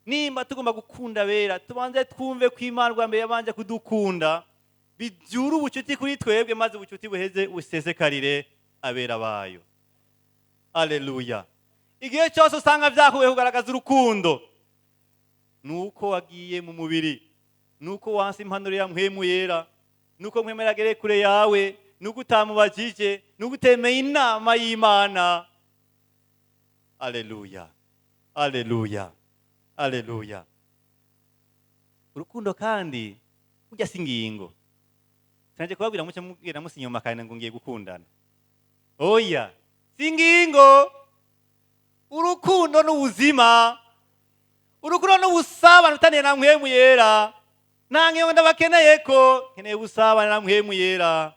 Nimba tugomba gukunda bera, tubanze twumve ko Imana rwa mbere yabanje kudukunda, bibyura ubucuti kuri twebwe, maze ubucuti buheze busesekarire abera bayo. Haleluya! Igihe cyose usanga byakuwe kugaragaza urukundo, nuko wagiye mu mubiri, nuko wanse impanuro ya Mpwemu Yera, nuko Mpwemu yagereye kure yawe, nuko utamubajije, nuko utemeye inama y'Imana. Haleluya, haleluya, haleluya! Urukundo kandi burya si ingingo. Sinaje kubabwira muce mubwira musi inyuma kandi ngo ngiye gukundana. Oya, si ingingo. Urukundo n'ubuzima, urukundo n'ubusabane utaniye na Mpwemu Yera. Nta ngingo ndabakeneye, ko nkeneye ubusabane na Mpwemu Yera.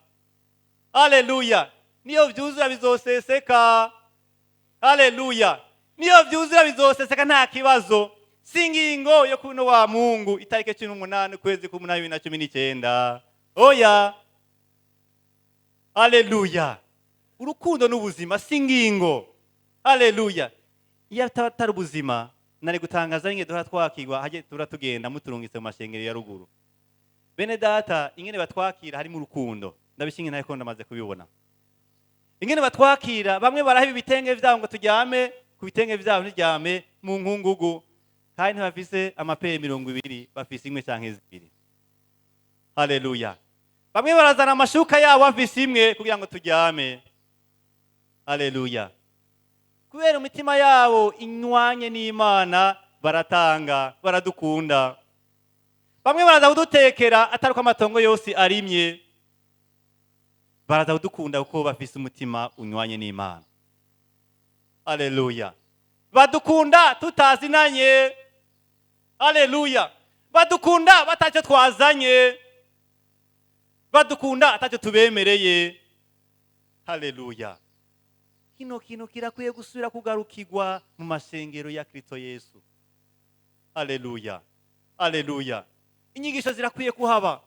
Haleluya! Niyo vyuzura bizoseseka. Haleluya! Niyo vyuzura bizoseseka, nta kibazo. Si ingingo yo kuno wa Mungu itariki 18 ukwezi k'umunani 2019. Oya. Haleluya! Urukundo n'ubuzima, si ingingo. Haleluya! Iyo ataba atari ubuzima, nari gutangaza ingene duhora twakirwa hajye tura tugenda muturungitse mu mashengero ya ruguru. Bene data, ingene batwakira harimo urukundo, ndabishinga ntayo ko ndamaze kubibona ingene batwakira. Bamwe baraheba ibitenge vyabo ngo turyame ku bitenge vyabo, ntiryame mu nkungugu, kandi ntibafise amapere 20, bafise imwe canke zibiri. Haleluya! Bamwe barazana amashuka yabo bafise imwe kugira ngo turyame. Haleluya! Kubera imitima yabo inywanye n'Imana, baratanga, baradukunda. Bamwe baraza kudutekera atari uko amatongo yose arimye. Baraza kudukunda kuko bafise umutima unywanye n'Imana. Haleluya! Badukunda tutazinanye. Haleluya! Badukunda batacyo twazanye, badukunda atacyo tubemereye. Haleluya! Kino kintu kirakwiye gusubira kugarukirwa mu mashengero ya Kristo Yesu. Haleluya, haleluya! Inyigisho zirakwiye kuhaba,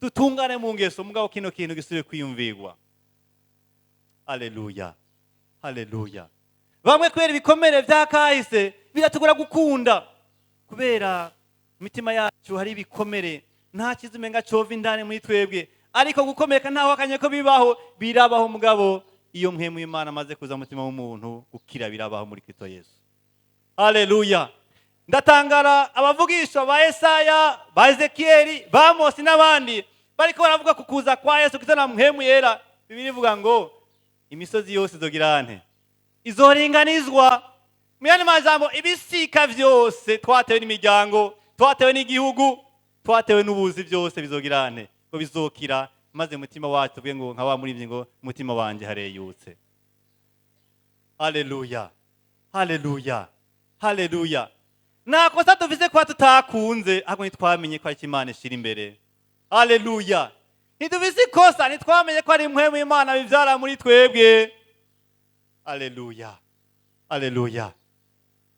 dutungane mu ngeso, mugabo kino kintu gisubire kwiyumvirwa. Haleluya, haleluya! Bamwe kubera ibikomere bya kahise biratugora gukunda, kubera imitima yacu hari ibikomere, nta kiza umenga cova indani muri twebwe. Ariko gukomereka ntaho akanye ko bibaho, birabaho. Mugabo iyo Mpwemu Imana amaze kuza mu mutima w'umuntu, gukira birabaho muri Kristo Yesu. Haleluya! Ndatangara abavugishwa ba Yesaya, ba Ezekiyeli, ba Mosi n'abandi bariko baravuga ku kuza kwa Yesu Kristo na Mpwemu Yera. Bibiliya ivuga ngo imisozi yose izogira nte? Izoringanizwa. Mu yandi majambo, ibisika vyose twatewe n'imiryango, twatewe n'igihugu, twatewe n'ubuzi, byose bizogira nte? Ngo bizokira, maze umutima wacu tuvuge ngo nka wa murivyi ngo: "Umutima wanje hareyutse." Haleluya, haleluya, haleluya! Nta kosa dufise kuba tutakunze, ahubwo ntitwamenye ko ari Imana ishira imbere. Haleluya! Ntidufise ikosa, ntitwamenye ko ari impwemu Imana bivyara muri twebwe. Haleluya, haleluya!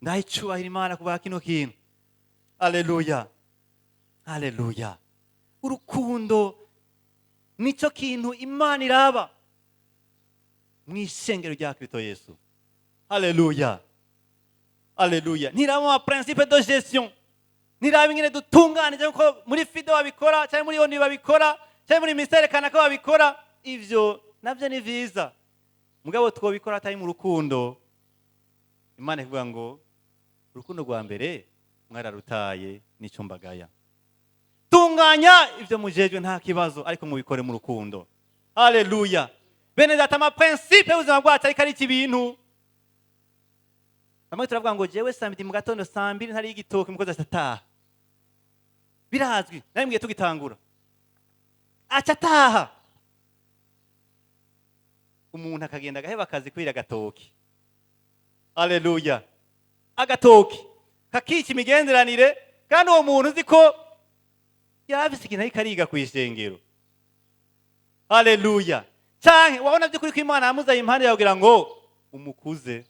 Ndayicubahira Imana kubaha kino kintu. Haleluya, haleluya! Urukundo nico kintu Imana iraba mu ishengero rya Kristo Yesu. Haleluya, haleluya! Ntiraba ama principe de gestion, ntiraba ingene dutunganije kuko muri FIDO babikora, cyangwa muri ONU babikora, cyangwa muri ministère kanaka babikora. Ivyo navyo ni vyiza, mugabo twobikora atari mu rukundo, Imana ivuga ngo urukundo rwa mbere mwararutaye, nico mbagaya. Tunganya ivyo mujejwe, nta kibazo, ariko mubikore mu rukundo. Haleluya! Bene data, ama principe y'ubuzima bwacu ariko ari ibintu bamwe turavuga ngo jewe samedi mu gatondo saa 2 ntari igitoki, umukozi ataha. Birazwi, nawe mbwiye tugitangura aca ataha. Umuntu akagenda agaheba akazi kubera agatoki. Aleluya! Agatoki kakica imigenderanire, kandi uwo muntu uzi ko yari afise ikintu ariko ariga ku ishengero. Aleluya! Canke wabona by'ukuri ko Imana yamuzaye impande yawe kugira ngo umukuze.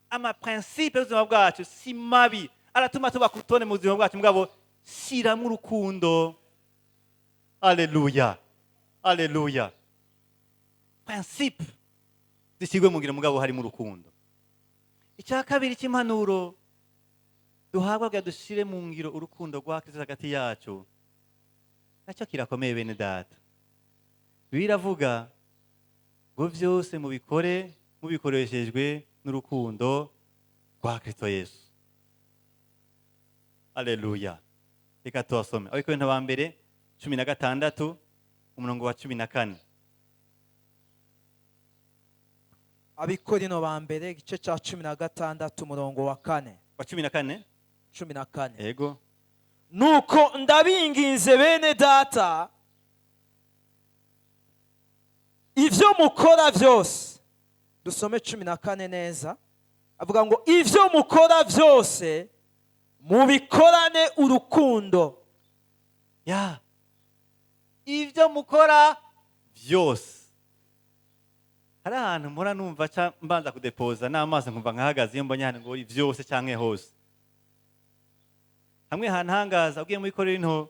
Ama principes y'ubuzima bwacu si mabi, aratuma tuba ku rutonde mu buzima bwacu, mugabo shiramo urukundo. Aleluya, aleluya! Principes zishyirwe mu ngiro, mugabo harimo urukundo. Icya kabiri cy'impanuro duhabwa kugira dushyire mu ngiro urukundo rwa Kristo hagati yacu, nacyo kirakomeye, bene data. Biravuga ngo byose mubikore mubikoreshejwe n'urukundo rwa Kristo Yesu. Aleluya! Reka tuhasome. Abikorinto ba mbere 16, umurongo wa 14. Abikorino ba mbere, igice cya 16, umurongo wa 4. Wa 14. 14. Ego. Nuko ndabinginze, bene data, ibyo mukora byose. Dusome 14 neza. Avuga ngo ibyo mukora byose mubikorane urukundo. Ya, ibyo mukora byose. Hari ahantu mpora numva ca mbanza kudepoza n'amaso, nkumva nkahagaze iyo mbonye ahantu ngo byose canke hose. Hamwe hantangaza, ugiye muri Korinto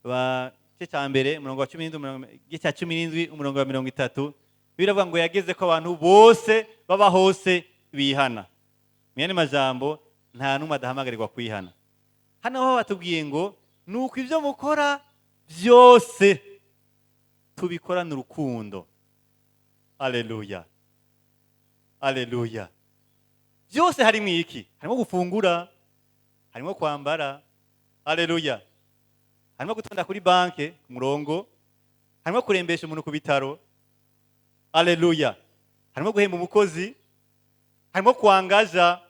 ba gice cya mbere, umurongo wa 17, igice cya 17, umurongo wa 30, biravuga ngo yageze ko abantu bose baba hose bihana. Mu yandi majambo, nta n'umwe adahamagarirwa kwihana. Hano ho batubwiye ngo nuko ibyo mukora byose tubikorane urukundo. Aleluya, aleluya! Byose harimo iki? Harimo gufungura, harimo kwambara, aleluya, harimo gutonda kuri banke ku murongo, harimo kurembesha umuntu ku bitaro, aleluya, harimo guhemba umukozi, harimo kwangaja,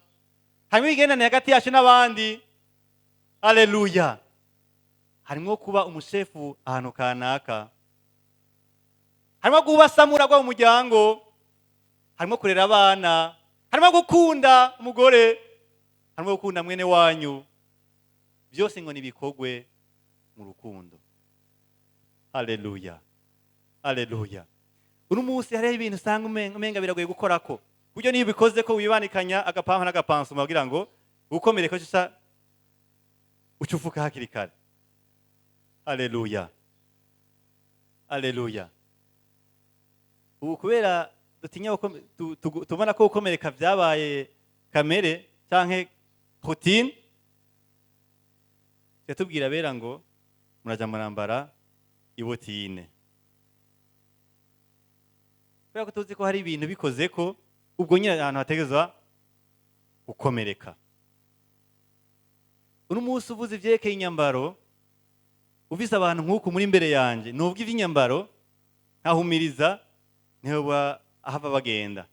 harimo imigenderanire hagati yacu n'abandi, aleluya, harimo kuba umushefu ahantu kanaka, harimo kubasamura mu muryango, harimo kurera abana, harimo gukunda umugore, harimo gukunda mwene wanyu. Byose ngo nibikogwe mu rukundo. Aleluya, aleluya! Uno munsi hariho ibintu usanga umenga biragoye gukorako, buryo niyo ubikoze ko wibanikanya agapampa n'agapansuma kugira ngo ukomereke, uca ucufuka hakiri kare. Aleluya, aleluya! Ubu kubera dutinya tubona ko gukomereka byabaye kamere canke routine, tubwira bera ngo muraja murambara ibotine, kubera ko tuzi ko hari ibintu bikoze ko ubwo nyine ahantu hategezwa gukomereka. Uno munsi uvuze ivyerekeye inyambaro, uvise abantu nk'uku muri imbere yanje, nubwo ivy'inyambaro nkahumiriza, niho ahava bagenda.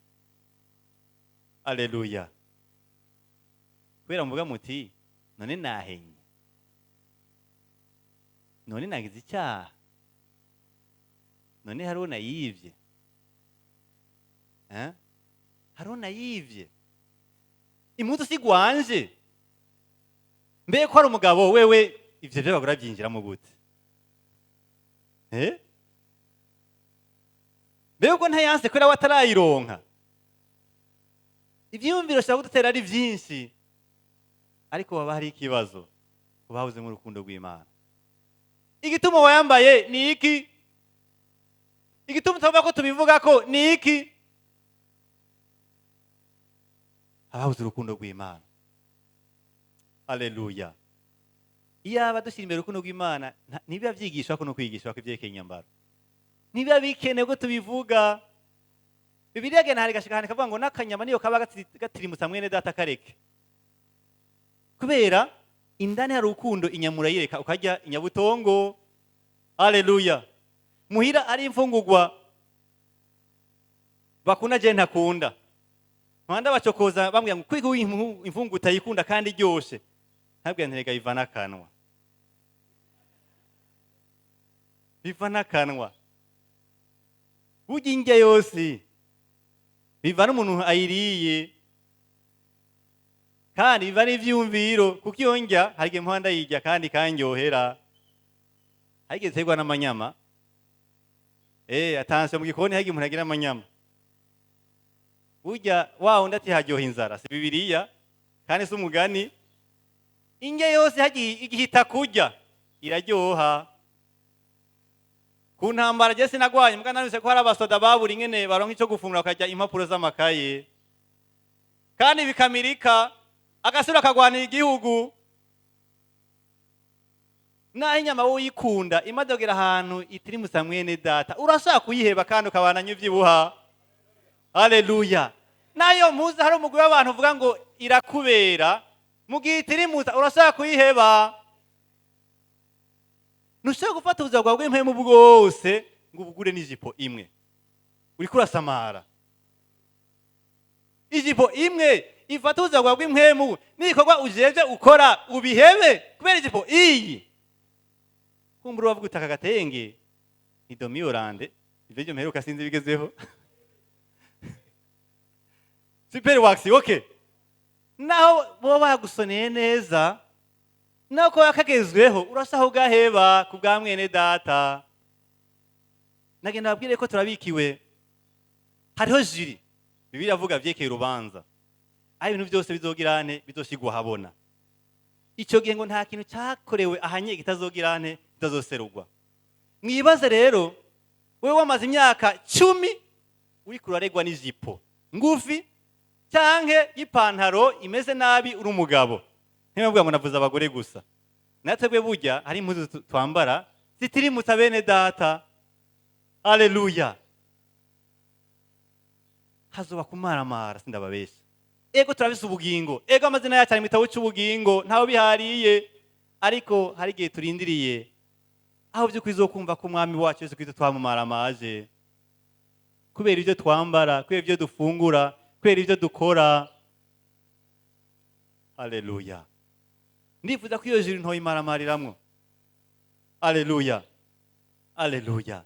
Aleluya! Kubera muvuga muti: "None nahenye? None nagize icyaha? None hariho nayivye? Eh? Hariho nayivye? Impuzu si gwanje? Mbe ko hari umugabo wewe?" Ivyo vyo bagura byinjiramo gute? Eh? Mbega ubwo ntayanse kubera we atarayironka? Ivyiyumviro bishobora kudutera ari vyinshi, ariko haba hari ikibazo bahuzemo urukundo rw'Imana. Igituma wayambaye ni iki? Igituma utavuga ko tubivuga ko ni iki? Ababuze urukundo rw'Imana. Aleluya! Iyaba dushyira imbere urukundo rw'Imana, ntibiba byigishwa ko no kwigishwa ko ibyerekeye inyambaro ntibiba bikenewe ko tubivuga. Bibiliya genda hari gashika ahantu ikavuga ngo n'akanyama niyo kaba gatirimutsa mwene data, kareke, kubera indani hari urukundo. Inyama urayireka ukarya inyabutongo. Aleluya! Muhira ari imfungurwa bakunda, je ntakunda, mpanda bacokoza, bambwira ngo kwiga imfungurwa utayikunda kandi iryoshe. Ntabwo nterega biva n'akanwa, biva n'akanwa. Burya indya yose biva n'umuntu ayiriye, kandi biva n'ivyumviro, kuko iyo ndya hari igihe mpora ndayirya kandi ikanryohera. Hari igihe ziterwa n'amanyama. Attention, mu gikoni hari igihe umuntu agira amanyama. Burya wa wundi ati haryoha inzara, si Bibiliya kandi si umugani. Indya yose hagiye igihita kurya iraryoha. Ku ntambara je sinagwanye, mbwa narumvise ko hari abasoda babura ingene baronka ico gufungura, bakarya impapuro z'amakaye, kandi bikamirika, agasura akagwanira igihugu. Naho inyama wowe uyikunda, imaze kugera ahantu itirimusa, mwene data, urashaka kuyiheba kandi ukabandanya uvyibuha. Haleluya! Nayo mpuzu, hari umugwi w'abantu uvuga ngo irakubera, mu gihe itirimusa urashaka kuyiheba. Ntushobora gufata ubuzima bwawe bw'impemu bwose ngo ubugure n'ijipo imwe. Uriko urasamara. Ijipo imwe ifata ubuzima bwawe bw'impemu n'ibikorwa ujejwe ukora ubihebe kubera ijipo iyi. Kumbura uravuga utaka agatenge ni domi orande, ivyo byo mperuka sinzi bigezeho. Super wax, okay. Naho bo bagusoneye neza, naho ko yakagezweho, urashaho ugaheba ku bwa mwene data. Nagenda babwire ko turabikiwe. Hariho jury, Bibiliya avuga vyekeye urubanza, aho ibintu byose bizogirane bizoshigwa habona. Ico gihe ngo nta kintu cyakorewe ahanye kitazogirane kitazoserugwa. Mwibaze rero wewe wamaze imyaka 10 uriko uraregwa n'ijipo ngufi canke y'ipantaro imeze nabi, uri umugabo. Ntibavuga ngo navuze abagore gusa, natwebwe burya hari impuzu twambara zitirimutsa bene data. Haleluya! Hazoba kumaramara, sindababesha. Ego turabise ubugingo, ego amazina yacu ari mu gitabo cy'ubugingo, ntawe bihariye, ariko hari igihe turindiriye aho by'ukuri uzokumva ko Umwami wacu Yesu Kristo twamumaramaje kubera ibyo twambara, kubera ibyo dufungura, kubera ibyo dukora. Haleluya! Ndifuza ko iyo juru ntoyimaramariramwo. Haleluya, haleluya!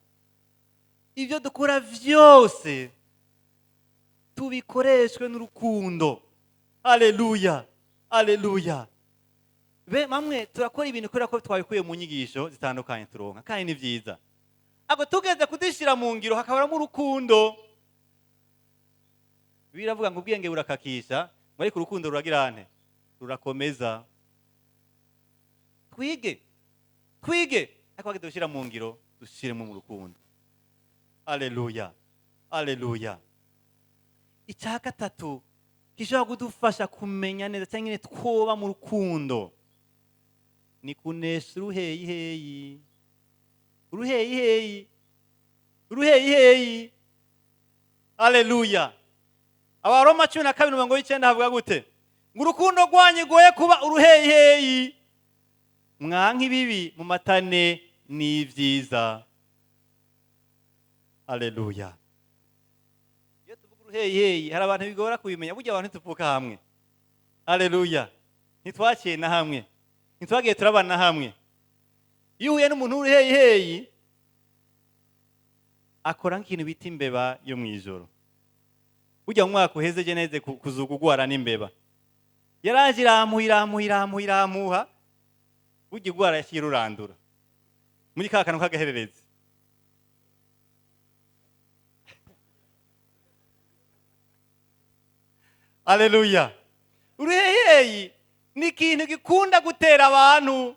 Ibyo dukora vyose tubikoreshwe n'urukundo. Haleluya, haleluya! Be bamwe turakora ibintu kubera ko twabikuye mu nyigisho zitandukanye turonka, kandi ni vyiza, ariko tugeze kudushyira mu ngiro hakabaramo urukundo. Biravuga ngo ubwenge burakakisha, ngo ariko urukundo ruragirane rurakomeza. Twige, twige, ariko hageze gushyira mu ngiro dushyiremo mu rukundo. Haleluya, haleluya! Icya gatatu gishobora kudufasha kumenya neza cyangwa nyine twoba mu rukundo ni kunesha uruheyiheyi, uruheyiheyi, uruheyiheyi. Haleluya! Abaroma 12:9 havuga gute? Ngo urukundo rwanyu rwoye kuba uruheyiheyi, mwanka ibibi, mu matane n'ibyiza. Haleluya! Iyo tuvuga uruheyiheyi hari abantu bigora kubimenya. Burya abantu ntituvuka hamwe. Haleluya! Ntitwaciye na hamwe, ntitwagiye turabana hamwe. Iyo uhuye n'umuntu w'uruheyiheyi akora nk'ikintu bita imbeba yo mu ijoro. Burya mu mwaka uheze je neze kuzuga ugwara n'imbeba, yaraje iramuha, iramuha, iramuha, iramuha. Burya igwara yaciye irurandura muri ka kantu k'agahererezi. Haleluya! Uruheheyi ni ikintu gikunda gutera abantu,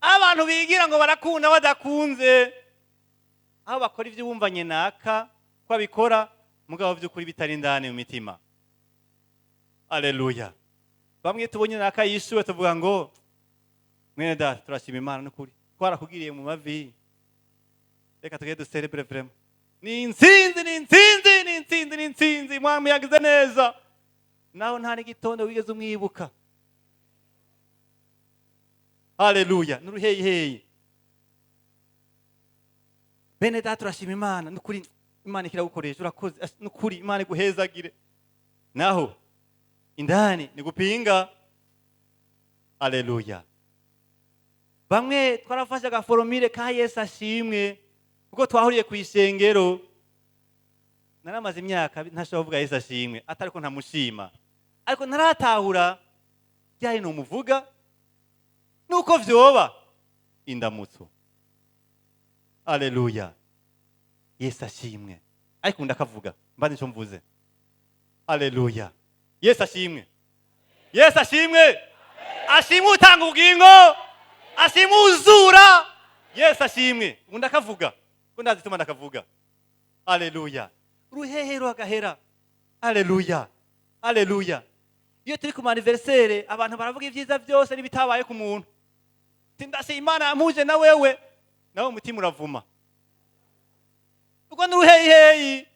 abantu bigira ngo barakunda badakunze, aho bakora ibyo bumvanye naka ko abikora, mugabo by'ukuri bitari indani mu mitima. Haleluya! Bamwe tubonye naka yishuwe tuvuga ngo mwene data, turashima Imana n'ukuri twarakugiriye mu mavi, reka tugende duserebure, vraiment ni intsinzi, ni intsinzi, ni intsinzi, ni intsinzi, Mwami yagize neza. Naho nta n'igitondo wigeze umwibuka. Haleluya! N'uruheyiheyi. Bene data, turashima Imana n'ukuri, Imana ikiragukoresha, urakoze n'ukuri, Imana iguhezagire. Naho indani ni gupinga. Aleluya. Bamwe twarafashe agaforomire ka Yesu ashimwe kuko twahuriye ku isengero. Naramaze imyaka ntashobora kuvuga Yesu ashimwe atari ko ntamushima, ariko ntaratahura ryari numuvuga nuko vyoba indamutso. Aleluya. Yesu ashimwe, ariko ndakavuga mba nico mvuze. Aleluya. Yesu ashimwe, Yesu ashimwe, ashimwe utanga ubugingo, ashimwe uzura. Yesu ashimwe. Ubu ndakavuga ko ndazi ituma ndakavuga. Aleluya. Uruhehero agahera. Aleluya, aleluya. Iyo turi ku anniversaire, abantu baravuga ibyiza byose n'ibitabaye ku muntu. Ati, ndashima Imana yampuje na wewe. Nawe umutima uravuma ubwo n'uruheyiheyi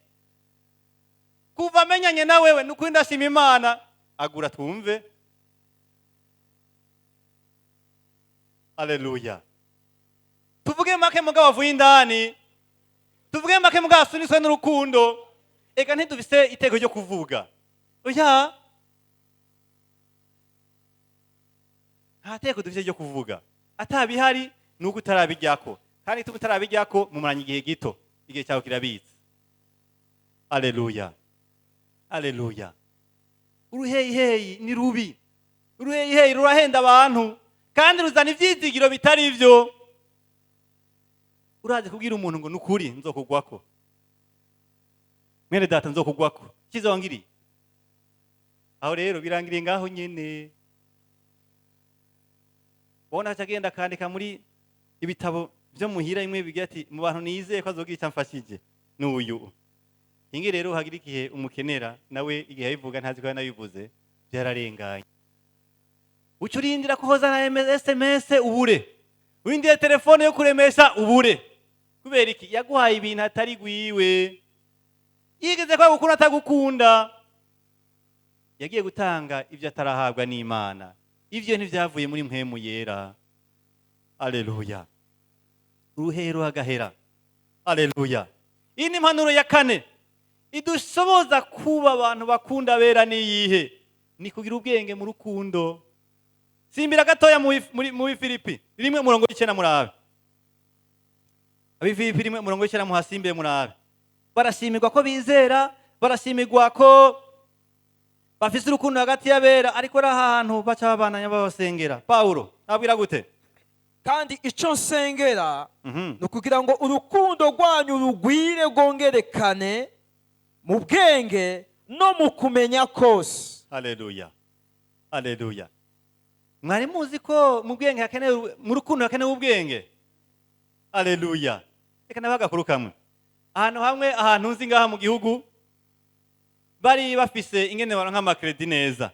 kuva amenyanye na wewe. Nukuri ndashima Imana. Agura twumve. Aleluya. Tuvuge make mugabo avuye indani, tuvuge make mugabo asuniswe n'urukundo. Eka ntidufise iteko ryo kuvuga. Oya, nta teko dufise ryo kuvuga. Atabihari nuko utarabijyako, kandi tuba utarabijyako mumaranye igihe gito, igihe cyawe kirabitse. Aleluya, aleluya. Uruheyiheyi ni rubi. Uruheyiheyi rurahenda abantu kandi ruzana ibyizigiro bitari byo. Urazi kubwira umuntu ngo nukuri nzokugwako, mwene data nzokugwako, cyiza wangiriye. Aho rero birangiriye ngaho nyene. Ubona aca agenda akandika muri ibitabo byo muhira imwe bigira ati mu bantu nizeye ko azogira icyo amfashije n'uyu. Hinge rero hagira igihe umukenera, nawe igihe abivuga ntazi ko yanabivuze, byararenganye. Uca urindira ko hoza na SMS ubure, urindira telefone yo kuremesha ubure. Kubera iki? Yaguhaye ibintu atari gwiwe. Yigeze ko agukunda atagukunda. Yagiye gutanga ibyo atarahabwa n'Imana. Ibyo ntivyavuye muri mpwemu yera. Aleluya. Uruhero agahera. Aleluya. Iyi ni impanuro ya kane idushoboza kuba abantu bakunda bera. Niyihe? Ni kugira ubwenge mu rukundo. Simbira gatoya mu Filipi 1:9 murabe. Abifilipi 1:9 muhasimbiye murabe. Barashimirwa ko bizera, barashimirwa ko bafise urukundo hagati y'abera, ariko ari ahantu baca babananya babasengera. Paulo nabwira gute? Kandi icyo nsengera ni ukugira ngo urukundo rwanyu rugwire rwongerekane mu bwenge no mu kumenya kose. Haleluya, haleluya. Mwari muzi ko mu bwenge hakenewe, mu rukundo hakenewe ubwenge? Haleluya. Reka nabahe agakuru kamwe. Ahantu hamwe, ahantu nzi ngaha mu gihugu, bari bafise ingene baronka amakredi neza,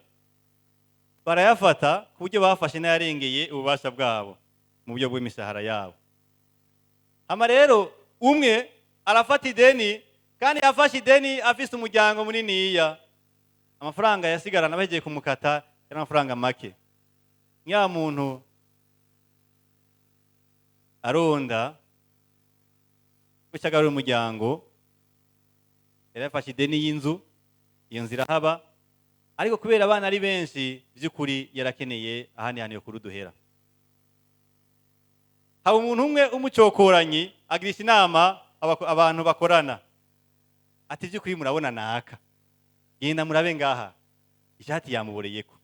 barayafata ku buryo bafashe n'ayarengeye ububasha bwabo mu buryo bw'imishahara yabo. Hama rero umwe arafata ideni, kandi yafashe ideni afise umuryango muniniya. Amafaranga yasigarana bagiye kumukata yari amafaranga make. Nya muntu aronda gucagarura umuryango, yari yafashe ideni y'inzu. Iyo nzu irahaba, ariko kubera abana ari benshi, by'ukuri yarakeneye ahandi hantu yo kuruduhera. Haba umuntu umwe w'umucokoranyi agirisha inama abantu bakorana, ati by'ukuri murabona naka, genda murabe ngaha ishati yamuboreyeko,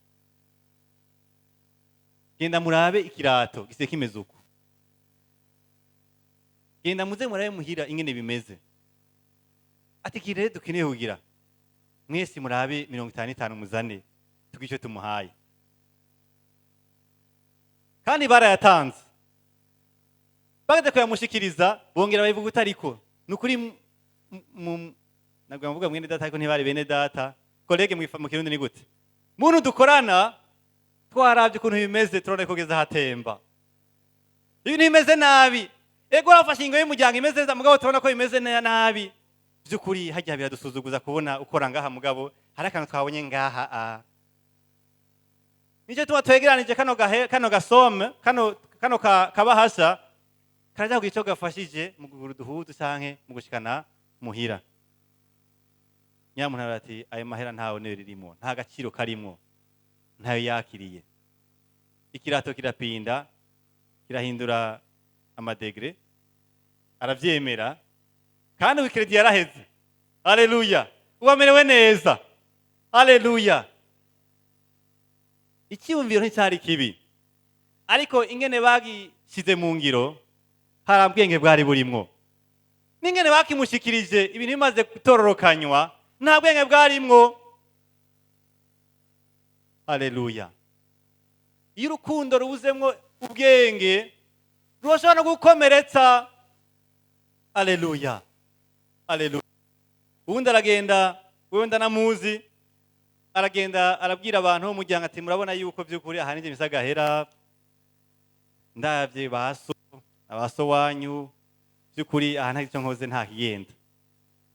genda murabe ikirato gisiye kimeze uko, genda muze murabe muhira ingene bimeze. Ati iki rero dukeneye kugira mwese murabe 55 muzane tugire icyo tumuhaye. Kandi barayatanze. Bageze kuyamushikiriza bongera babivuga utariko nukuri nabwo mvuga mwene data, ariko ntibari bene data. Collègue mu Kirundi ni gute? Muntu dukorana, twaravye ukuntu bimeze, turabona ko kugeza hatemba ibintu bimeze nabi. Ego urafashe ingo y'umuryango imeze neza, mugabo turabona ko bimeze nabi. By'ukuri hajya biradusuzuguza kubona ukora ngaha, mugabo hari akantu twabonye ngaha. A nicyo tuba twegeranije kano gahe, kano gasome, kano kabahasha karaja kugira ico gafashije mu kugura uduhuzu canke mu gushikana muhira. Nyamuntu ati ayo mahera ntawe niyo ririmo, nta gaciro karimwo, ntayo yakiriye. Ikirato kirapinda, kirahindura ama degrés, aravyemera. Kandi ubu crédit yaraheze. Haleluya! Ubu amerewe neza. Haleluya! Icyiyumviro nticyari kibi, ariko ingene bagishyize mu ngiro hari bwenge bwari burimwo, n'ingene bakimushikirije ibintu bimaze gutororokanywa nta bwenge bwarimwo. Haleluya! Iyo urukundo rubuzemwo ubwenge, rurashobora no gukomeretsa. Haleluya, haleluya! Ubundi aragenda, wewe ndanamuzi, aragenda arabwira abantu bo mu muryango ati: "Murabona yuko by'ukuri aha ninjye misagahera, ndabye baso abaso wanyu, by'ukuri aha nta icyo nkoze nta kigenda.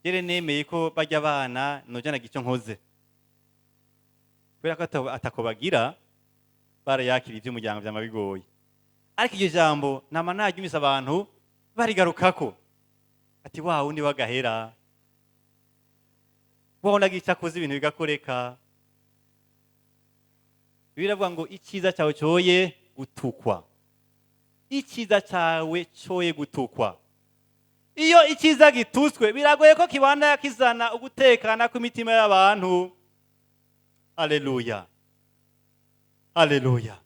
Jere nemeye ko bajya abana noja nagira icyo nkoze." Kubera ko atako bagira, barayakira iby'umuryango byama bigoye. Ariko iryo jambo nama naryumvise abantu barigarukako, ati: "Wa wundi w'agahera, wa wundi agira icyo akoze ibintu bigakoreka." Biravuga ngo icyiza cyawe cyoye gutukwa, icyiza cyawe cyoye gutukwa. Iyo icyiza gitutswe, biragoye ko kibanda kizana ugutekana kw'imitima y'abantu. Aleluya, aleluya!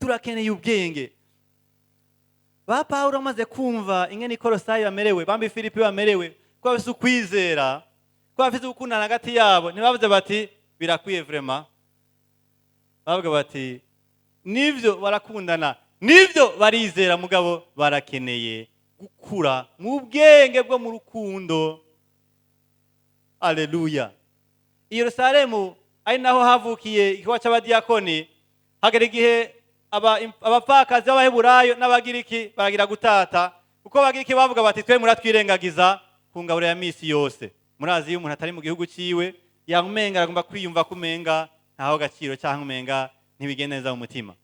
Turakeneye ubwenge. Ba Pawulo bamaze kumva ingene Ikorosayi bamerewe, bambi Filipi bamerewe, ko bafise ukwizera, ko bafise ugukundana hagati yabo, ntibavuze bati: "Birakwiye vraiment." Bavuga bati: "Nivyo barakundana, nivyo barizera, mugabo barakeneye gukura mu bwenge bwo mu rukundo." Aleluya! I Yerusalemu, ari naho havukiye igikorwa c'abadiyakoni, hagera igihe abapfakazi b'Abaheburayo n'Abagiriki baragira gutata, kuko Abagiriki bavuga bati: "Twe muratwirengagiza ku ngaburo ya misi yose." Murazi, iyo umuntu atari mu gihugu ciwe, yamumenga aragomba kwiyumva ko umenga ntaho agaciro, cyangwa umenga ntibigenda neza mu mutima.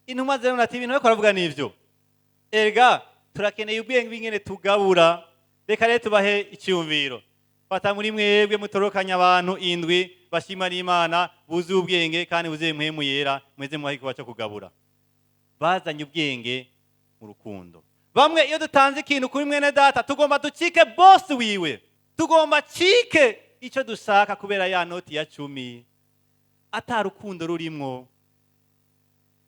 Intumwa zero ati: "Ibintu bariko baravuga nivyo, erega turakeneye ubwenge bw'ingene tugabura. Reka rero tubahe icyumviro. Fata muri mwebwe, mutorokanya abantu indwi bashima n'Imana, buzuye ubwenge kandi buzuye Mpwemu Yera, mweze mubahe igikorwa cyo kugabura." Bazanye ubwenge mu rukundo. Bamwe iyo dutanze ikintu kuri mwene data, tugomba ducike boss wiwe, tugomba cike icyo dushaka kubera ya noti ya 10, ata rukundo rurimwo.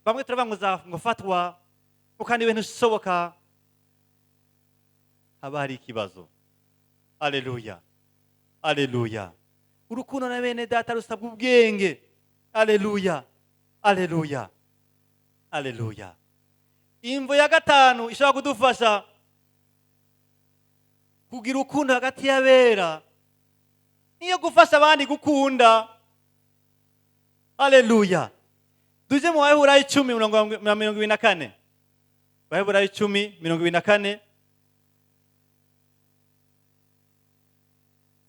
Bamwe turavuga ngo ngo fatwa ngo kandi ibintu bishoboka, haba hari ikibazo. Aleluya, aleluya! Urukundo na bene data rusabwa ubwenge. Aleluya, aleluya, aleluya! Imvo ya gatanu ishobora kudufasha kugira urukundo hagati y'abera niyo gufasha abandi gukunda. Aleluya! Tuje mu Baheburayo 10, 24. Baheburayo 10, 24.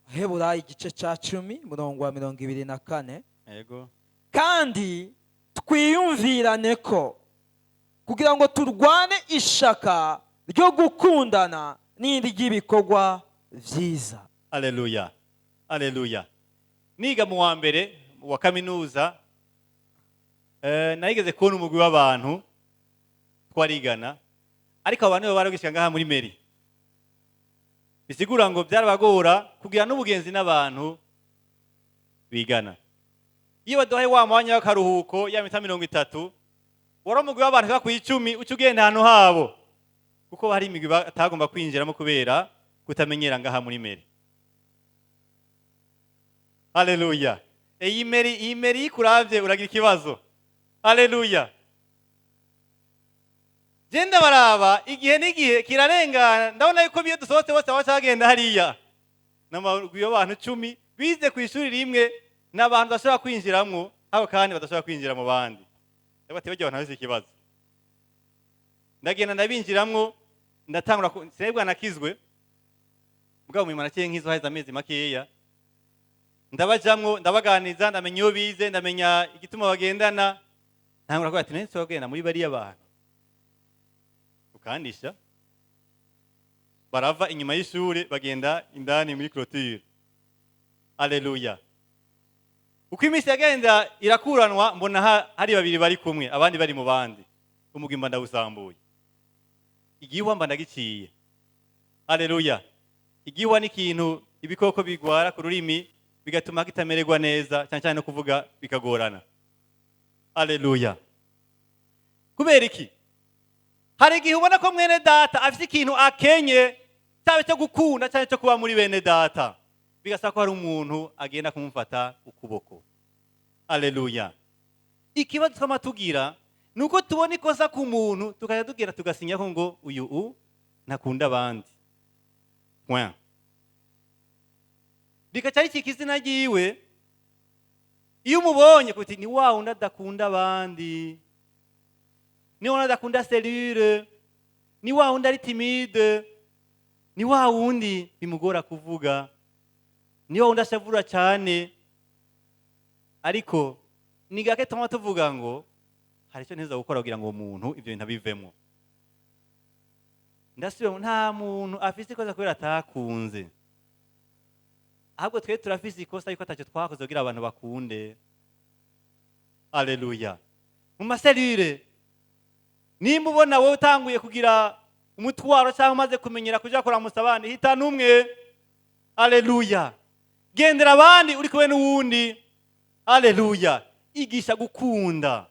Heburayo igice cya 10, murongo wa 24. Yego. Kandi twiyumvirane ko kugira ngo turwane ishaka ryo gukundana n'iry'ibikorwa byiza. Aleluya, aleluya! Niga mu wa mbere wa kaminuza, narigeze kubona umugwi w'abantu twarigana, ariko abo bantu bo baragishika ngaha muri mairie, bisigura ngo byarabagora kugira n'ubugenzi n'abantu bigana. Iyo baduhaye wa mwanya w'akaruhuko ya minota 30, wari umugwi w'abantu ushika ku 10 uca ugenda ahantu habo, kuko hari imigwi batagomba kwinjiramo kubera kutamenyera ngaha muri mairie. Haleluya! Iyi mairie, iyi mairie iyo ikuravye uragira ikibazo. Haleluya! Genda baraba, igihe n'igihe kirarengana, ndabona yuko iyo dusohotse bose baca bagenda hariya. N'amagwi y'abantu 10 bize ku ishuri rimwe, n'abantu badashobora kwinjiramwo habo kandi badashobora kwinjira mu bandi. Ndavuga ati: "Barya abantu bafise ikibazo." Ndagenda ndabinjiramwo, ndatangura sinebwa nakizwe mugabo muyima naciye nkizwa haheze amezi makeya. Ndabajamwo, ndabaganiza, ndamenya iyo bize, ndamenya igituma bagendana. Ntangura kuvuga ati: "None bagenda muri bariya bantu ukandisha." Barava inyuma y'ishuri bagenda indani muri clôture. Aleluya! Uko iminsi yagenda irakuranwa, mbona hari babiri bari kumwe, abandi bari mu bandi. Umugwi mba ndawusambuye, igihwa mba ndagiciye. Haleluya! Igihwa ni ikintu ibikoko bigwara ku rurimi, bigatuma kitamererwa neza, cyane cyane no kuvuga bikagorana. Haleluya! Kubera iki? Hari igihe ubona ko mwene data afite ikintu akenye, cyaba cyo gukunda cyangwa cyo kuba muri bene data, bigasaba ko hari umuntu agenda kumufata ukuboko. Aleluya! Ikibazo twama tugira ni uko tubona ikosa ku muntu, tukajya tugira tugasinya ko ngo uyu ntakunda abandi, point, rikaca ricika izina ryiwe. Iyo umubonye kuti ni wa wundi adakunda abandi, ni wa wundi adakunda cellule, ni wa wundi ari timide, ni wa wundi bimugora kuvuga, ni wa wundi ashavura cyane. Ariko ni gake tuma tuvuga ngo hari icyo nteza gukora kugira ngo uwo muntu ibyo bintu abivemo. Ndasubira, nta muntu afise ikosa kubera atakunze, ahubwo twe turafise ikosa yuko atacyo twakoze kugira abantu bakunde. Aleluya! Mu ma cellules, nimba ubona wowe utanguye kugira umutwaro cyangwa umaze kumenyera kuja kuramutsa abandi, hita n'umwe. Aleluya! Gendera abandi uri kumwe n'uwundi. Aleluya! Igisha gukunda.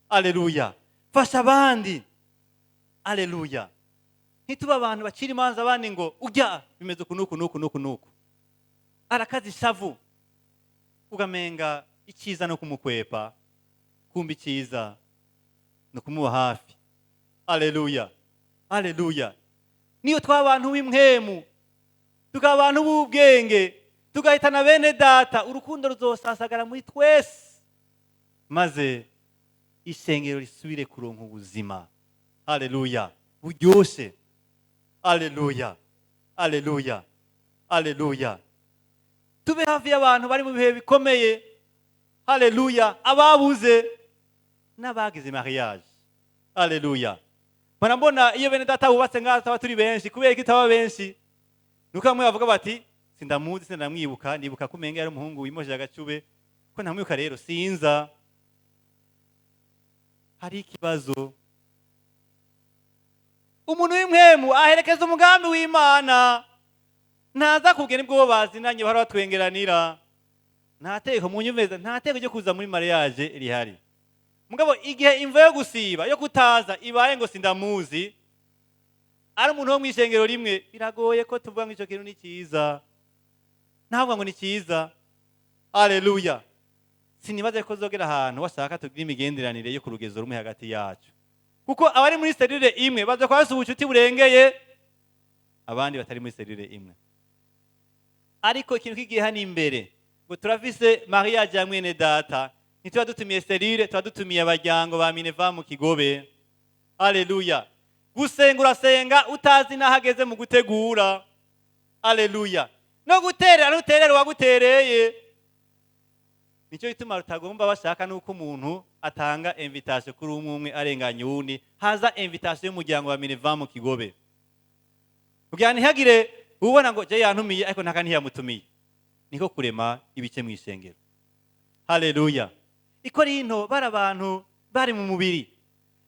Aleluya! Fasha abandi. Aleluya! Ntituba abantu bacira imanza abandi ngo ujya bimeze uku n'uku n'uku n'uku n'uku, arakaza ishavu, ugamenga icyiza no kumukwepa, kumva icyiza ni ukumuba hafi. Aleluya, aleluya! Niyo twaba abantu b'impwemu, tukaba abantu b'ubwenge, tugahitana bene data, urukundo ruzosasagara muri twese, maze ishengero risubire kuronka ubuzima, haleluya, buryoshe. Aleluya, aleluya, aleluya! Tube hafi y'abantu bari mu bihe bikomeye. Haleluya! Ababuze n'abagize mariage. Haleluya! Mpora mbona iyo bene data bubatse ngaha tuba turi benshi. Kubera ko itaba benshi nuko bamwe bavuga bati: "Sindamuzi, sindamwibuka, nibuka ko umenga yari umuhungu wimosheje agacube, ko ntamwibuka rero sinza." Hari ikibazo. Umuntu w'impwemu aherekeza umugambi w'Imana, ntaza kubwira nibwo bazinanye bahora batwengeranira. Nta tegeko, munyumveza, nta tegeko ryo kuza muri mariage rihari. Mugabo igihe imvo yo gusiba, yo kutaza ibaye ngo sindamuzi, ari umuntu wo mw'ishengero rimwe, biragoye ko tuvuga ngo ico kintu ni cyiza. Ntabwo ngo ni cyiza. Aleluya! Sinibaze ko zogera ahantu washaka tugira imigenderanire yo ku rugezo rumwe hagati yacu, kuko abari muri cellule imwe baza kuba bafise ubucuti burengeye abandi batari muri cellule imwe. Ariko ikintu kigiye hano imbere ngo turafise mariage ya mwene data, ntituba dutumiye cellule, tuba dutumiye abaryango ba Mineva mu Kigobe. Aleluya! Gusenga, urasenga utazi n'aho ageze mu gutegura. Aleluya! No guterera, ntuterera uwagutereye. Nicyo gituma rutagomba bashaka nuko umuntu atanga invitation kuri umwe umwe arenganya uwundi, haza invitation y'umuryango wa Mineva mu Kigobe, kugira ntihagire ubona ngo je yantumiye ariko ntaka ntiyamutumiye. Niko kurema ibice mu ishengero. Haleluya! Ikorinto bari abantu bari mu mubiri.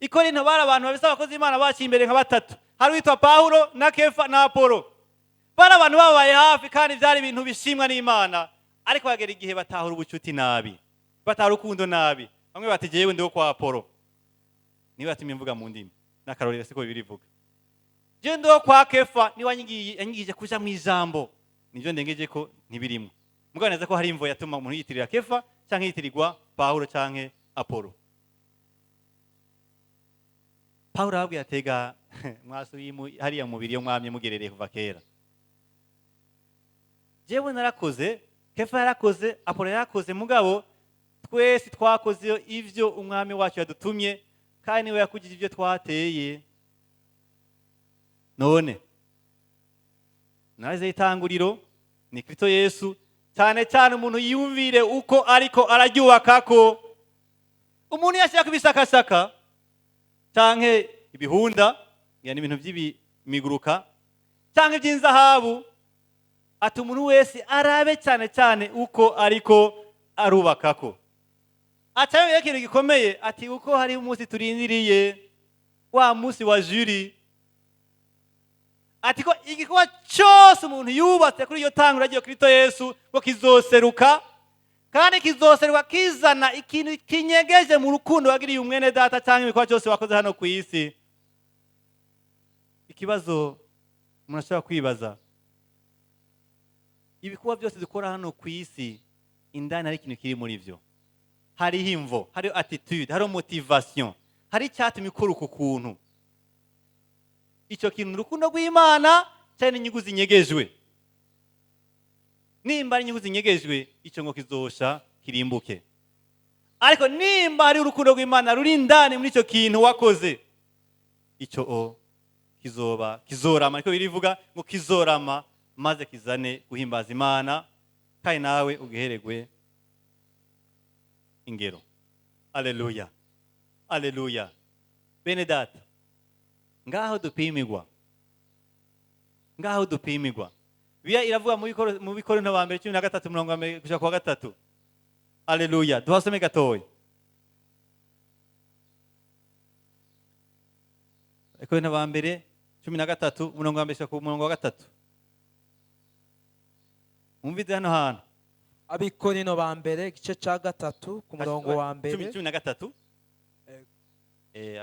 Ikorinto bari abantu babise abakozi b'Imana baciye imbere nka batatu, hari uwitwa Pawulo na Kefa na Apolo. Bari abantu babaye hafi, kandi byari ibintu bishimwa n'Imana. Ariko bagera igihe batahura ubucuti nabi, batahura urukundo nabi. Bamwe bati: "Jewe ndiwo kwa Apolo, niwe yatumye mvuga mu ndimi." N'akarorero, siko Bibiliya ivuga. "Jewe ndiwo kwa Kefa, niwe yanyigije kuja mu ijambo." Nivyo ndengeje ko ntibirimo. Mugabo neza ko hari imvo yatuma umuntu yitirira Kefa canke yitirirwa Pawulo canke Apolo. Pawulo arababwira: "Atega mwasubiye hariya mu mubiri yo mwamye mugerereye kuva kera. Jewe narakoze, Kefa yarakoze, Apolo yarakoze, mugabo twese twakoze ivyo Umwami wacu yadutumye, kandi niwe yakugije ibyo twateye." None naze itanguriro ni Kristo Yesu. Cyane cyane umuntu yiyumvire uko ariko araryubakako. Umuntu yashaka ibisakasaka canke ibihunda, ngira ni ibintu by'ibimiguruka, canke iby'inzahabu, ati umuntu wese arabe cyane cyane uko ariko. Arubakako aca ikintu gikomeye, ati uko hariho umunsi turindiriye, wa munsi wa jury, ati ko igikorwa cyose umuntu yubatse kuri iyo tangura ry'iyo Kristo Yesu ngo kizoseruka, kandi kizoseruka kizana ikintu kinyegeje mu rukundo wagiriye umwene data cyangwa ibikorwa cyose wakoze hano ku isi. Ikibazo umuntu ashobora kwibaza: ibikorwa byose dukora hano ku isi, indani hari ikintu kiri muri byo, hariho imvo, hariho attitude, hariho motivation, hari icyatumye ukora uku kuntu. Icyo kintu ni urukundo rw'Imana cyane n'inyungu zinyegejwe? Nimba ari inyungu zinyegejwe, icyo ngo kizosha kirimbuke. Ariko nimba ari urukundo rw'Imana ruri indani muri icyo kintu wakoze, icyo o kizoba kizorama. Ariko birivuga ngo kizorama maze kizane guhimbaza Imana, kandi nawe ugiheregwe ingero. Aleluya, aleluya! Bene data, ngaho dupimirwa, ngaho dupimirwa. Bibiliya iravuga mu Bikorinto ba mbere 13, mirongo mbere gushika kuwa gatatu. Aleluya! Duhasome gatoya. Abakorinto ba mbere 13, umurongo wa mbere gushika ku murongo wa gatatu. Mwumvize hano hantu. Abikorino ba mbere, igice cya gatatu, ku murongo wa mbere. 13.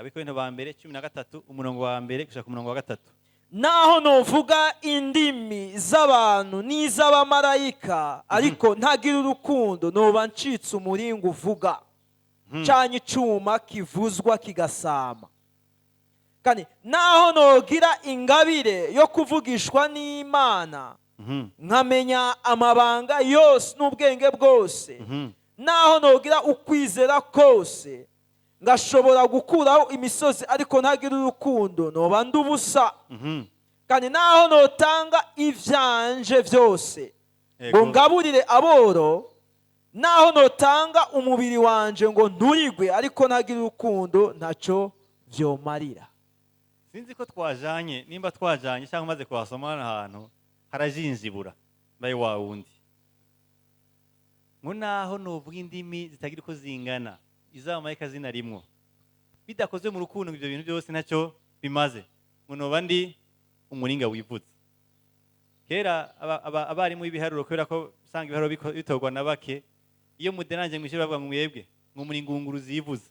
Abakorinto ba mbere 13, umurongo wa mbere gushika ku murongo wa gatatu. Naho novuga indimi z'abantu n'iz'abamarayika, ariko ntagira urukundo, noba ncitse umuringa uvuga canke icuma kivuzwa kigasama. Kandi naho nogira ingabire yo kuvugishwa n'Imana, nkamenya amabanga yose n'ubwenge bwose, naho nogira ukwizera kose ngashobora gukuraho imisozi, ariko ntagira urukundo, noba ndi ubusa. Kandi naho notanga ivyanje vyose ngo ngaburire aboro, naho notanga umubiri wanje ngo nturigwe, ariko ntagira urukundo, ntaco vyomarira. Sinzi ko twajanye, nimba twajanye cyangwa umaze kuhasoma. Hano hantu harajinjibura mbaye wa wundi ngo naho novuga indimi zitagira uko zingana, izamarayika zinarimwo, bidakozwe mu rukundo, ngo ibyo bintu byose ntacyo bimaze, ngo noba ndi umuringa wivutse. Kera abarimu b'ibiharuro, kubera ko usanga ibiharuro bitorwa na bake, iyo muderanje mw'ishuri bavuga ngo mwebwe ngo muri ingunguru zivuze.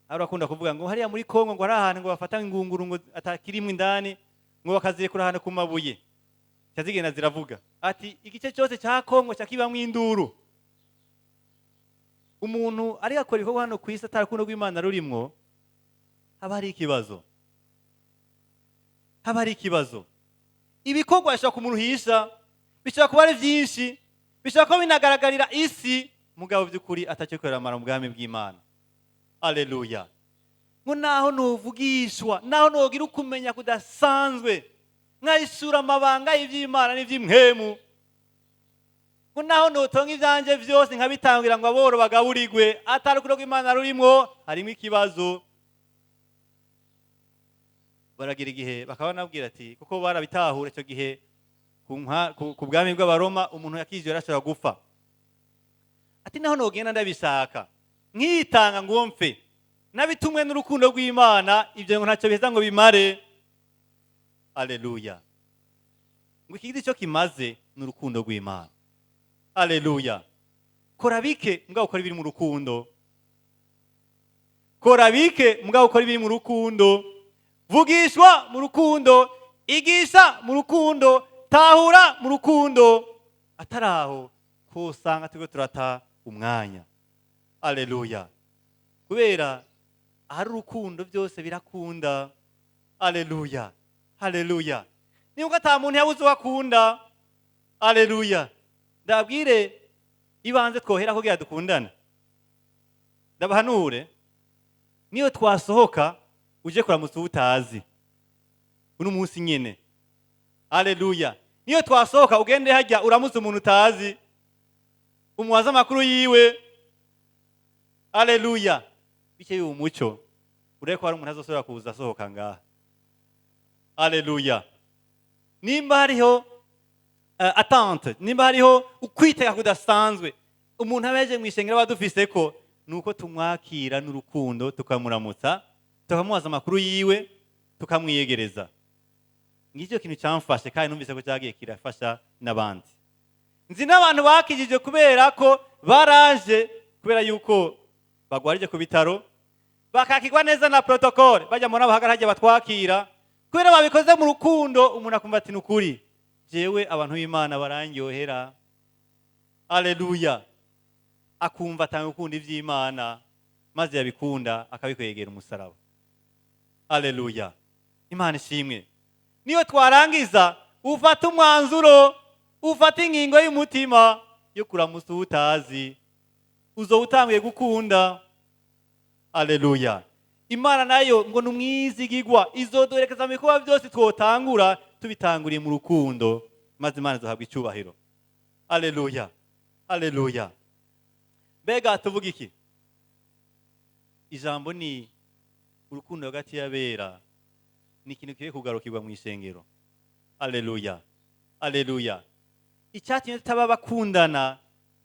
Hari bakunda kuvuga ngo hariya muri Kongo ngo hari ahantu ngo bafata ingunguru ngo atakirimwe indani, ngo bakazirekura ahantu ku mabuye, zigenda ziravuga, ati igice cyose cya Kongo cyakibamwo induru. Umuntu ariko akora ibikorwa hano ku isi atari urukundo rw'Imana rurimwo, haba hari ikibazo, haba hari ikibazo. Ibikorwa bishobora kumuruhisha, bishobora kuba ari byinshi, bishobora kuba binagaragarira isi, mugabo by'ukuri atacyo kuramara mu bwami bw'Imana. Aleluya! Ngo naho nuvugishwa, naho nogira ukumenya kudasanzwe, nkayisura amabanga y'iby'Imana n'iby'impwemu, ngo naho notonga ibyanjye byose nkabitangira ngo aboro bagaburirwe, atari urukundo rw'Imana rurimwo, harimo ikibazo. Baragira igihe bakaba banabwira ati kuko barabitahura icyo gihe ku bwami bw'Abaroma, umuntu yakijwe yarashobora gupfa. Ati naho nogenda ndabishaka nkitanga ngo mfe nabitumwe n'urukundo rw'Imana, ibyo ngo ntacyo biheza ngo bimare. Aleluya! Ngo iki giti cyo kimaze ni urukundo rw'Imana. Aleluya! Kora bike, mugabo ukora ibiri mu rukundo. Kora bike, mugabo ukora ibiri mu rukundo. Vugishwa mu rukundo, igisha mu rukundo, tahura mu rukundo. Atari aho ko usanga turiko turata umwanya. Aleluya! Kubera ahari urukundo byose birakunda. Aleluya, aleluya! Niba ata muntu yabuze uwo akunda. Aleluya! Ndabwire ibanze twohera kugira dukundane. Ndabahanure, niyo twasohoka uje kuramutsa uwo utazi uno munsi nyene. Aleluya! Niyo twasohoka ugende hajya uramutse umuntu utazi, umubaze amakuru yiwe. Aleluya! Bityo uyu muco urebe ko hari umuntu azosubira kuza asohoka ngaha. Aleluya! Nimba hariho attente, nimba hariho ukwitega kudasanzwe. Umuntu aba yaje mu ishengero aba adufise ko ni uko tumwakira n'urukundo, tukamuramutsa, tukamubaza amakuru yiwe, tukamwiyegereza. Ngicyo kintu cyamfashe, kandi numvise ko cyagiye kirafasha n'abandi. Nzi n'abantu bakijije kubera ko baraje, kubera yuko bagwarije ku bitaro, bakakirwa neza na protocole, bajya muri abo hajya batwakira, kubera babikoze mu rukundo. Umuntu akumva ati: "Nukuri jewe abantu b'Imana barandyohera." Aleluya! Akumva atanga gukunda iby'Imana, maze yabikunda akabikwegera umusaraba. Aleluya! Imana ishimwe. Niyo twarangiza, ufata umwanzuro, ufata ingingo y'umutima yo kuramutsa utazi, uzoba utanguye gukunda. Aleluya! Imana nayo ngo ni umwizigigwa, izoduherekeza mu bikorwa byose twotangura tubitanguriye mu rukundo, maze Imana izahabwa icyubahiro. Aleluya, aleluya! Mbega tuvuga iki? Ijambo ni urukundo hagati y'abera, ni ikintu kigiye kugarukirwa mu ishengero. Aleluya, aleluya! Icyatumye tutaba bakundana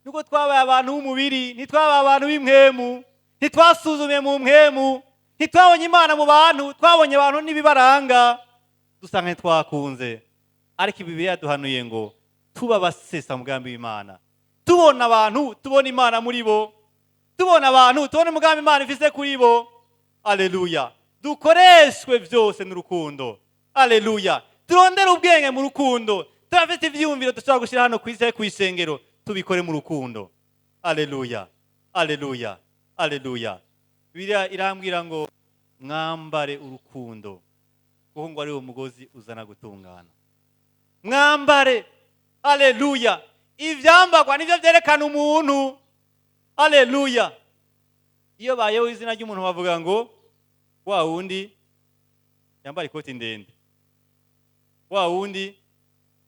nuko twabaye abantu b'umubiri, ntitwabaye abantu b'impwemu, ntitwasuzumiye mu mpwemu, ntitwabonye Imana mu bantu, twabonye abantu n'ibibaranga, dusanga ntitwakunze. Ariko ibi yaduhanuye ngo tuba abasesa mugambi w'Imana, tubona abantu tubona Imana muri bo, tubona abantu tubona umugambi Imana ifise kuri bo. Aleluya! Dukoreshwe byose n'urukundo. Aleluya! Turondere ubwenge mu rukundo. Turafite ibyiyumviro dushobora gushyira hano ku isi, ku isengero, tubikore mu rukundo. Aleluya, aleluya, aleluya! Bibiliya irambwira ngo mwambare urukundo, kuko ngo ari wo mugozi uzana gutungana. Mwambare. Aleluya! Ibyambagwa nibyo byerekana umuntu. Aleluya! Iyo bayeho izina ry'umuntu, bavuga ngo wa wundi yambara ikoti ndende, wa wundi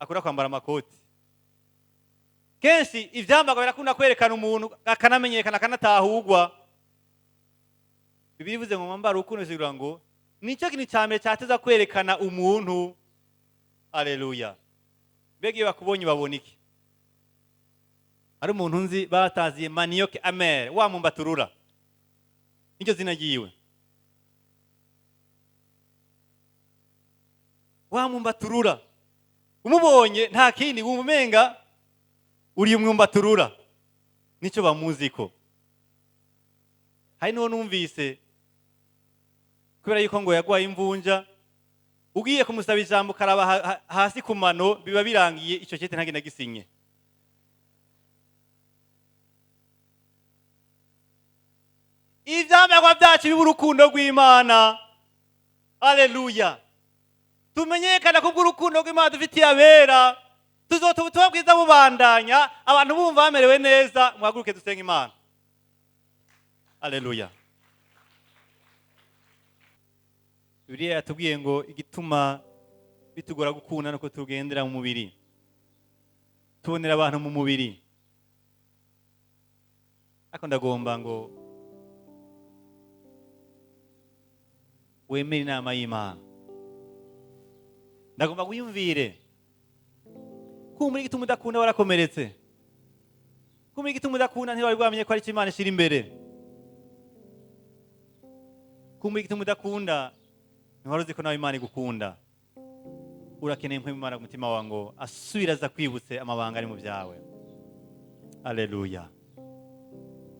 akunda kwambara amakoti kenshi. Ibyambagwa birakunda kwerekana umuntu, akanamenyekana, akanatahugwa. Bibiliya ivuze ngo mwambare urukundo, bisigura ngo nicyo kintu cya mbere cyateza kwerekana umuntu. Aleluya! Mbega iyo bakubonye babona iki? Hari umuntu nzi bataziye Manioc Amer, wa mumbaturura, nicyo zina ryiwe, wa mumbaturura. Umubonye nta kindi wumva, umenga uri umwumbaturura, nicyo bamuziko. Hari n'uwo numvise, kubera yuko ngo yagwaye imvunja, ugiye kumusaba ijambo ukaraba hasi ku mano, biba birangiye, icyo cyete ntagenda gisinye. Ibyambarwa byacu biba urukundo rw'Imana. Aleluya! Tumenyekana kubw'urukundo rw'Imana dufitiye abera, tuzota ubutumwa bwiza bubandanya, abantu bumva bamerewe neza. Muhaguruke dusenga Imana. Aleluya! Bibiliya yatubwiye ngo igituma bitugora gukunda nuko tugendera mu mubiri, tubonera abantu mu mubiri. Ariko ndagomba ngo wemere inama y'Imana, ndagomba wiyumvire. Kumbura igituma udakunda warakomeretse, kumbura igituma udakunda ntiwari bwamenye ko ari cyo Imana ishyira imbere, kumbura igituma udakunda ntiwari uzi ko nawe Imana igukunda. Urakeneye mpwemu Imana ku mutima wawe ngo asubire aza kwibutse amabanga ari mu byawe. Aleluya,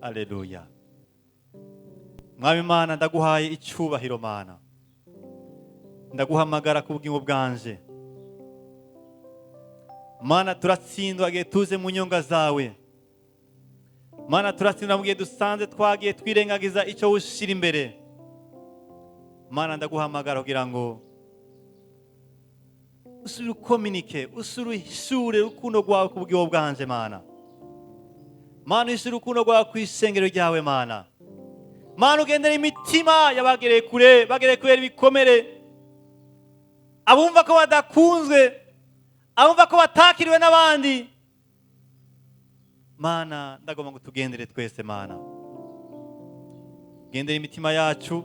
aleluya! Mwami Imana, ndaguhaye icyubahiro. Mana, ndaguhamagara ku bugingo bwanje. Mana, turatsindwa igihe tuze mu nyonga zawe. Mana, turatsindwa mu gihe dusanze twagiye twirengagiza icyo ushyira imbere. Mana, ndaguhamagara kugira ngo usubire ukominike, usubire uhishure urukundo rwawe ku bugingo bwanje. Mana, Mana, uhishure urukundo rwawe ku isengero ryawe. Mana, Mana, ugendera imitima y'abagereye kure, bagereye kubera ibikomere, abumva ko badakunzwe, abumva ko batakiriwe n'abandi. Mana, ndagomba ngo tugendere twese. Mana, gendera imitima yacu.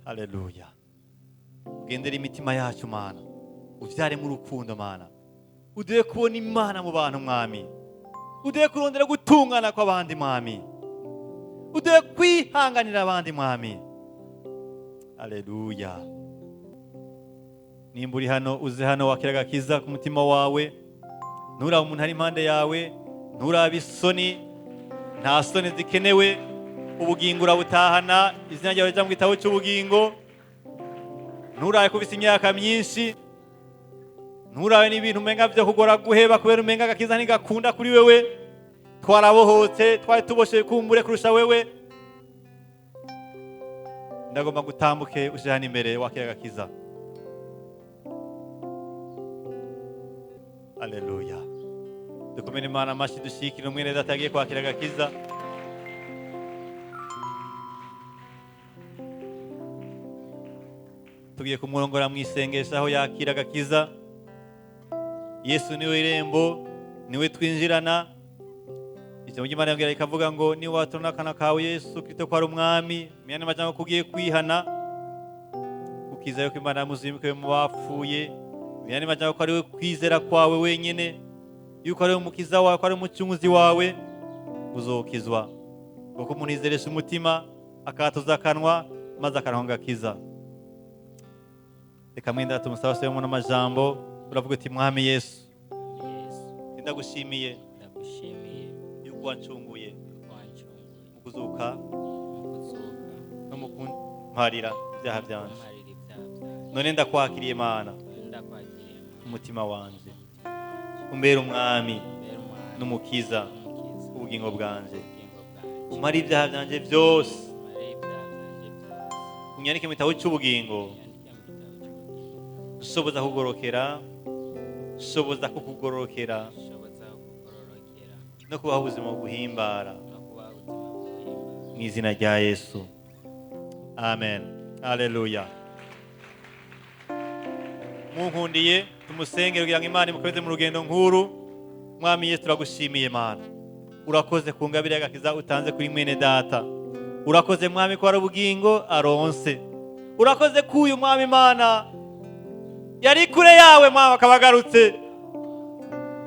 Haleluya! Ugendere imitima yacu, Mana, uvyaremo urukundo. Mana. Uduhe kubona Imana mu bantu, Mwami. Uduhe kurondera gutungana kw'abandi, Mwami. Uduhe kwihanganira abandi, Mwami. Aleluya. Nimba uri hano, uze hano wakira agakiza ku mutima wawe. Nturabe umuntu ari impande yawe, nturabe isoni. Nta soni zikenewe. Ubugingo urabutahana, izina ryawe rija mu gitabo cy'ubugingo. Nturabe kubisa imyaka myinshi, nturabe n'ibintu umenga byo kugora guheba kubera umenga agakiza ntigakunda kuri wewe. Twarabohotse, twari tuboshe kumbure kurusha wewe. Ndagomba gutambuke uje hano imbere wakira agakiza. Aleluya. Dukomere Imana amashyi, dushyigikire umwene data yagiye kwakira agakiza. Tugiye kumurongora mu isengesho aho yakira agakiza. Yesu niwe irembo, niwe twinjirana. Ijambo ry'Imana yongera rikavuga ngo niwatura n'akana kawe Yesu Kristo ko ari umwami, menya n'amajambo ko ugiye kwihana, ukiza yuko Imana yamuzindukiye mu bapfuye, menya n'amajambo ko ari we kwizera kwawe wenyine, yuko ari we mukiza wawe, ko ari umucunguzi wawe, uzokizwa. Kuko umuntu yizeresha umutima, akatuza akanwa, maze akaronka agakiza. Reka mwenda tumusaba asubiremo n'amajambo. Uravuga uti: Mwami Yesu, Yesu, ndagushimiye ndagushimiye yuko wancunguye wancunguye mu kuzuka mu kuzuka no mu kumparira ibyaha byanje. kumparira ibyaha byanjye. None ndakwakiriye, Mana, None ndakwakiriye Mana, umutima wanje, umutima wanje, umbere umwami umbere umwami n'umukiza n'umukiza ubugingo bwanje, ubugingo bwanjye, umare ibyaha byanje byose, umare ibyaha byanjye byose, unyandike mu gitabo cy'ubugingo, unyandike mu gitabo cy'ubugingo, shoboza kugorokera, shoboza kukugororokera, shoboza kugororokera no kubaho ubuzima buguhimbara, no kubaho ubuzima buguhimbara. Mu izina rya Yesu, amen. Aleluya. Munkundiye tumusenge kugira ngo Imana imukomeze mu rugendo nkuru. Mwami Yesu, turagushimiye Mana, urakoze ku ngabire y'agakiza utanze kuri mwene data. Urakoze Mwami ko ari ubugingo aronse. Urakoze ko uyu Mwami Imana yari kure yawe, Mwami, akaba agarutse.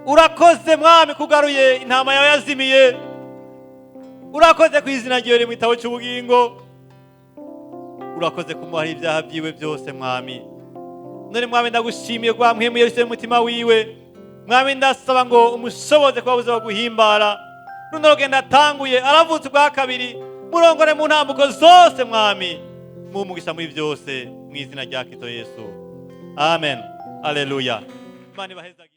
Urakoze Mwami kugaruye intama yawe yazimiye. Urakoze ku izina ryawe riri mu gitabo cy'ubugingo. Urakoze kumuhara ibyaha byiwe byose, Mwami. None Mwami, ndagushimiye kwa mpwemu yerushye mu mutima wiwe. Mwami, ndasaba ngo umushoboze kuba buzima guhimbara runo rugendo atanguye, aravutse ubwa kabiri. Murongore mu ntambuko zose, Mwami, mumugisha muri byose, mu izina rya Kristo Yesu, amen. Aleluya. Imana ibahezagire.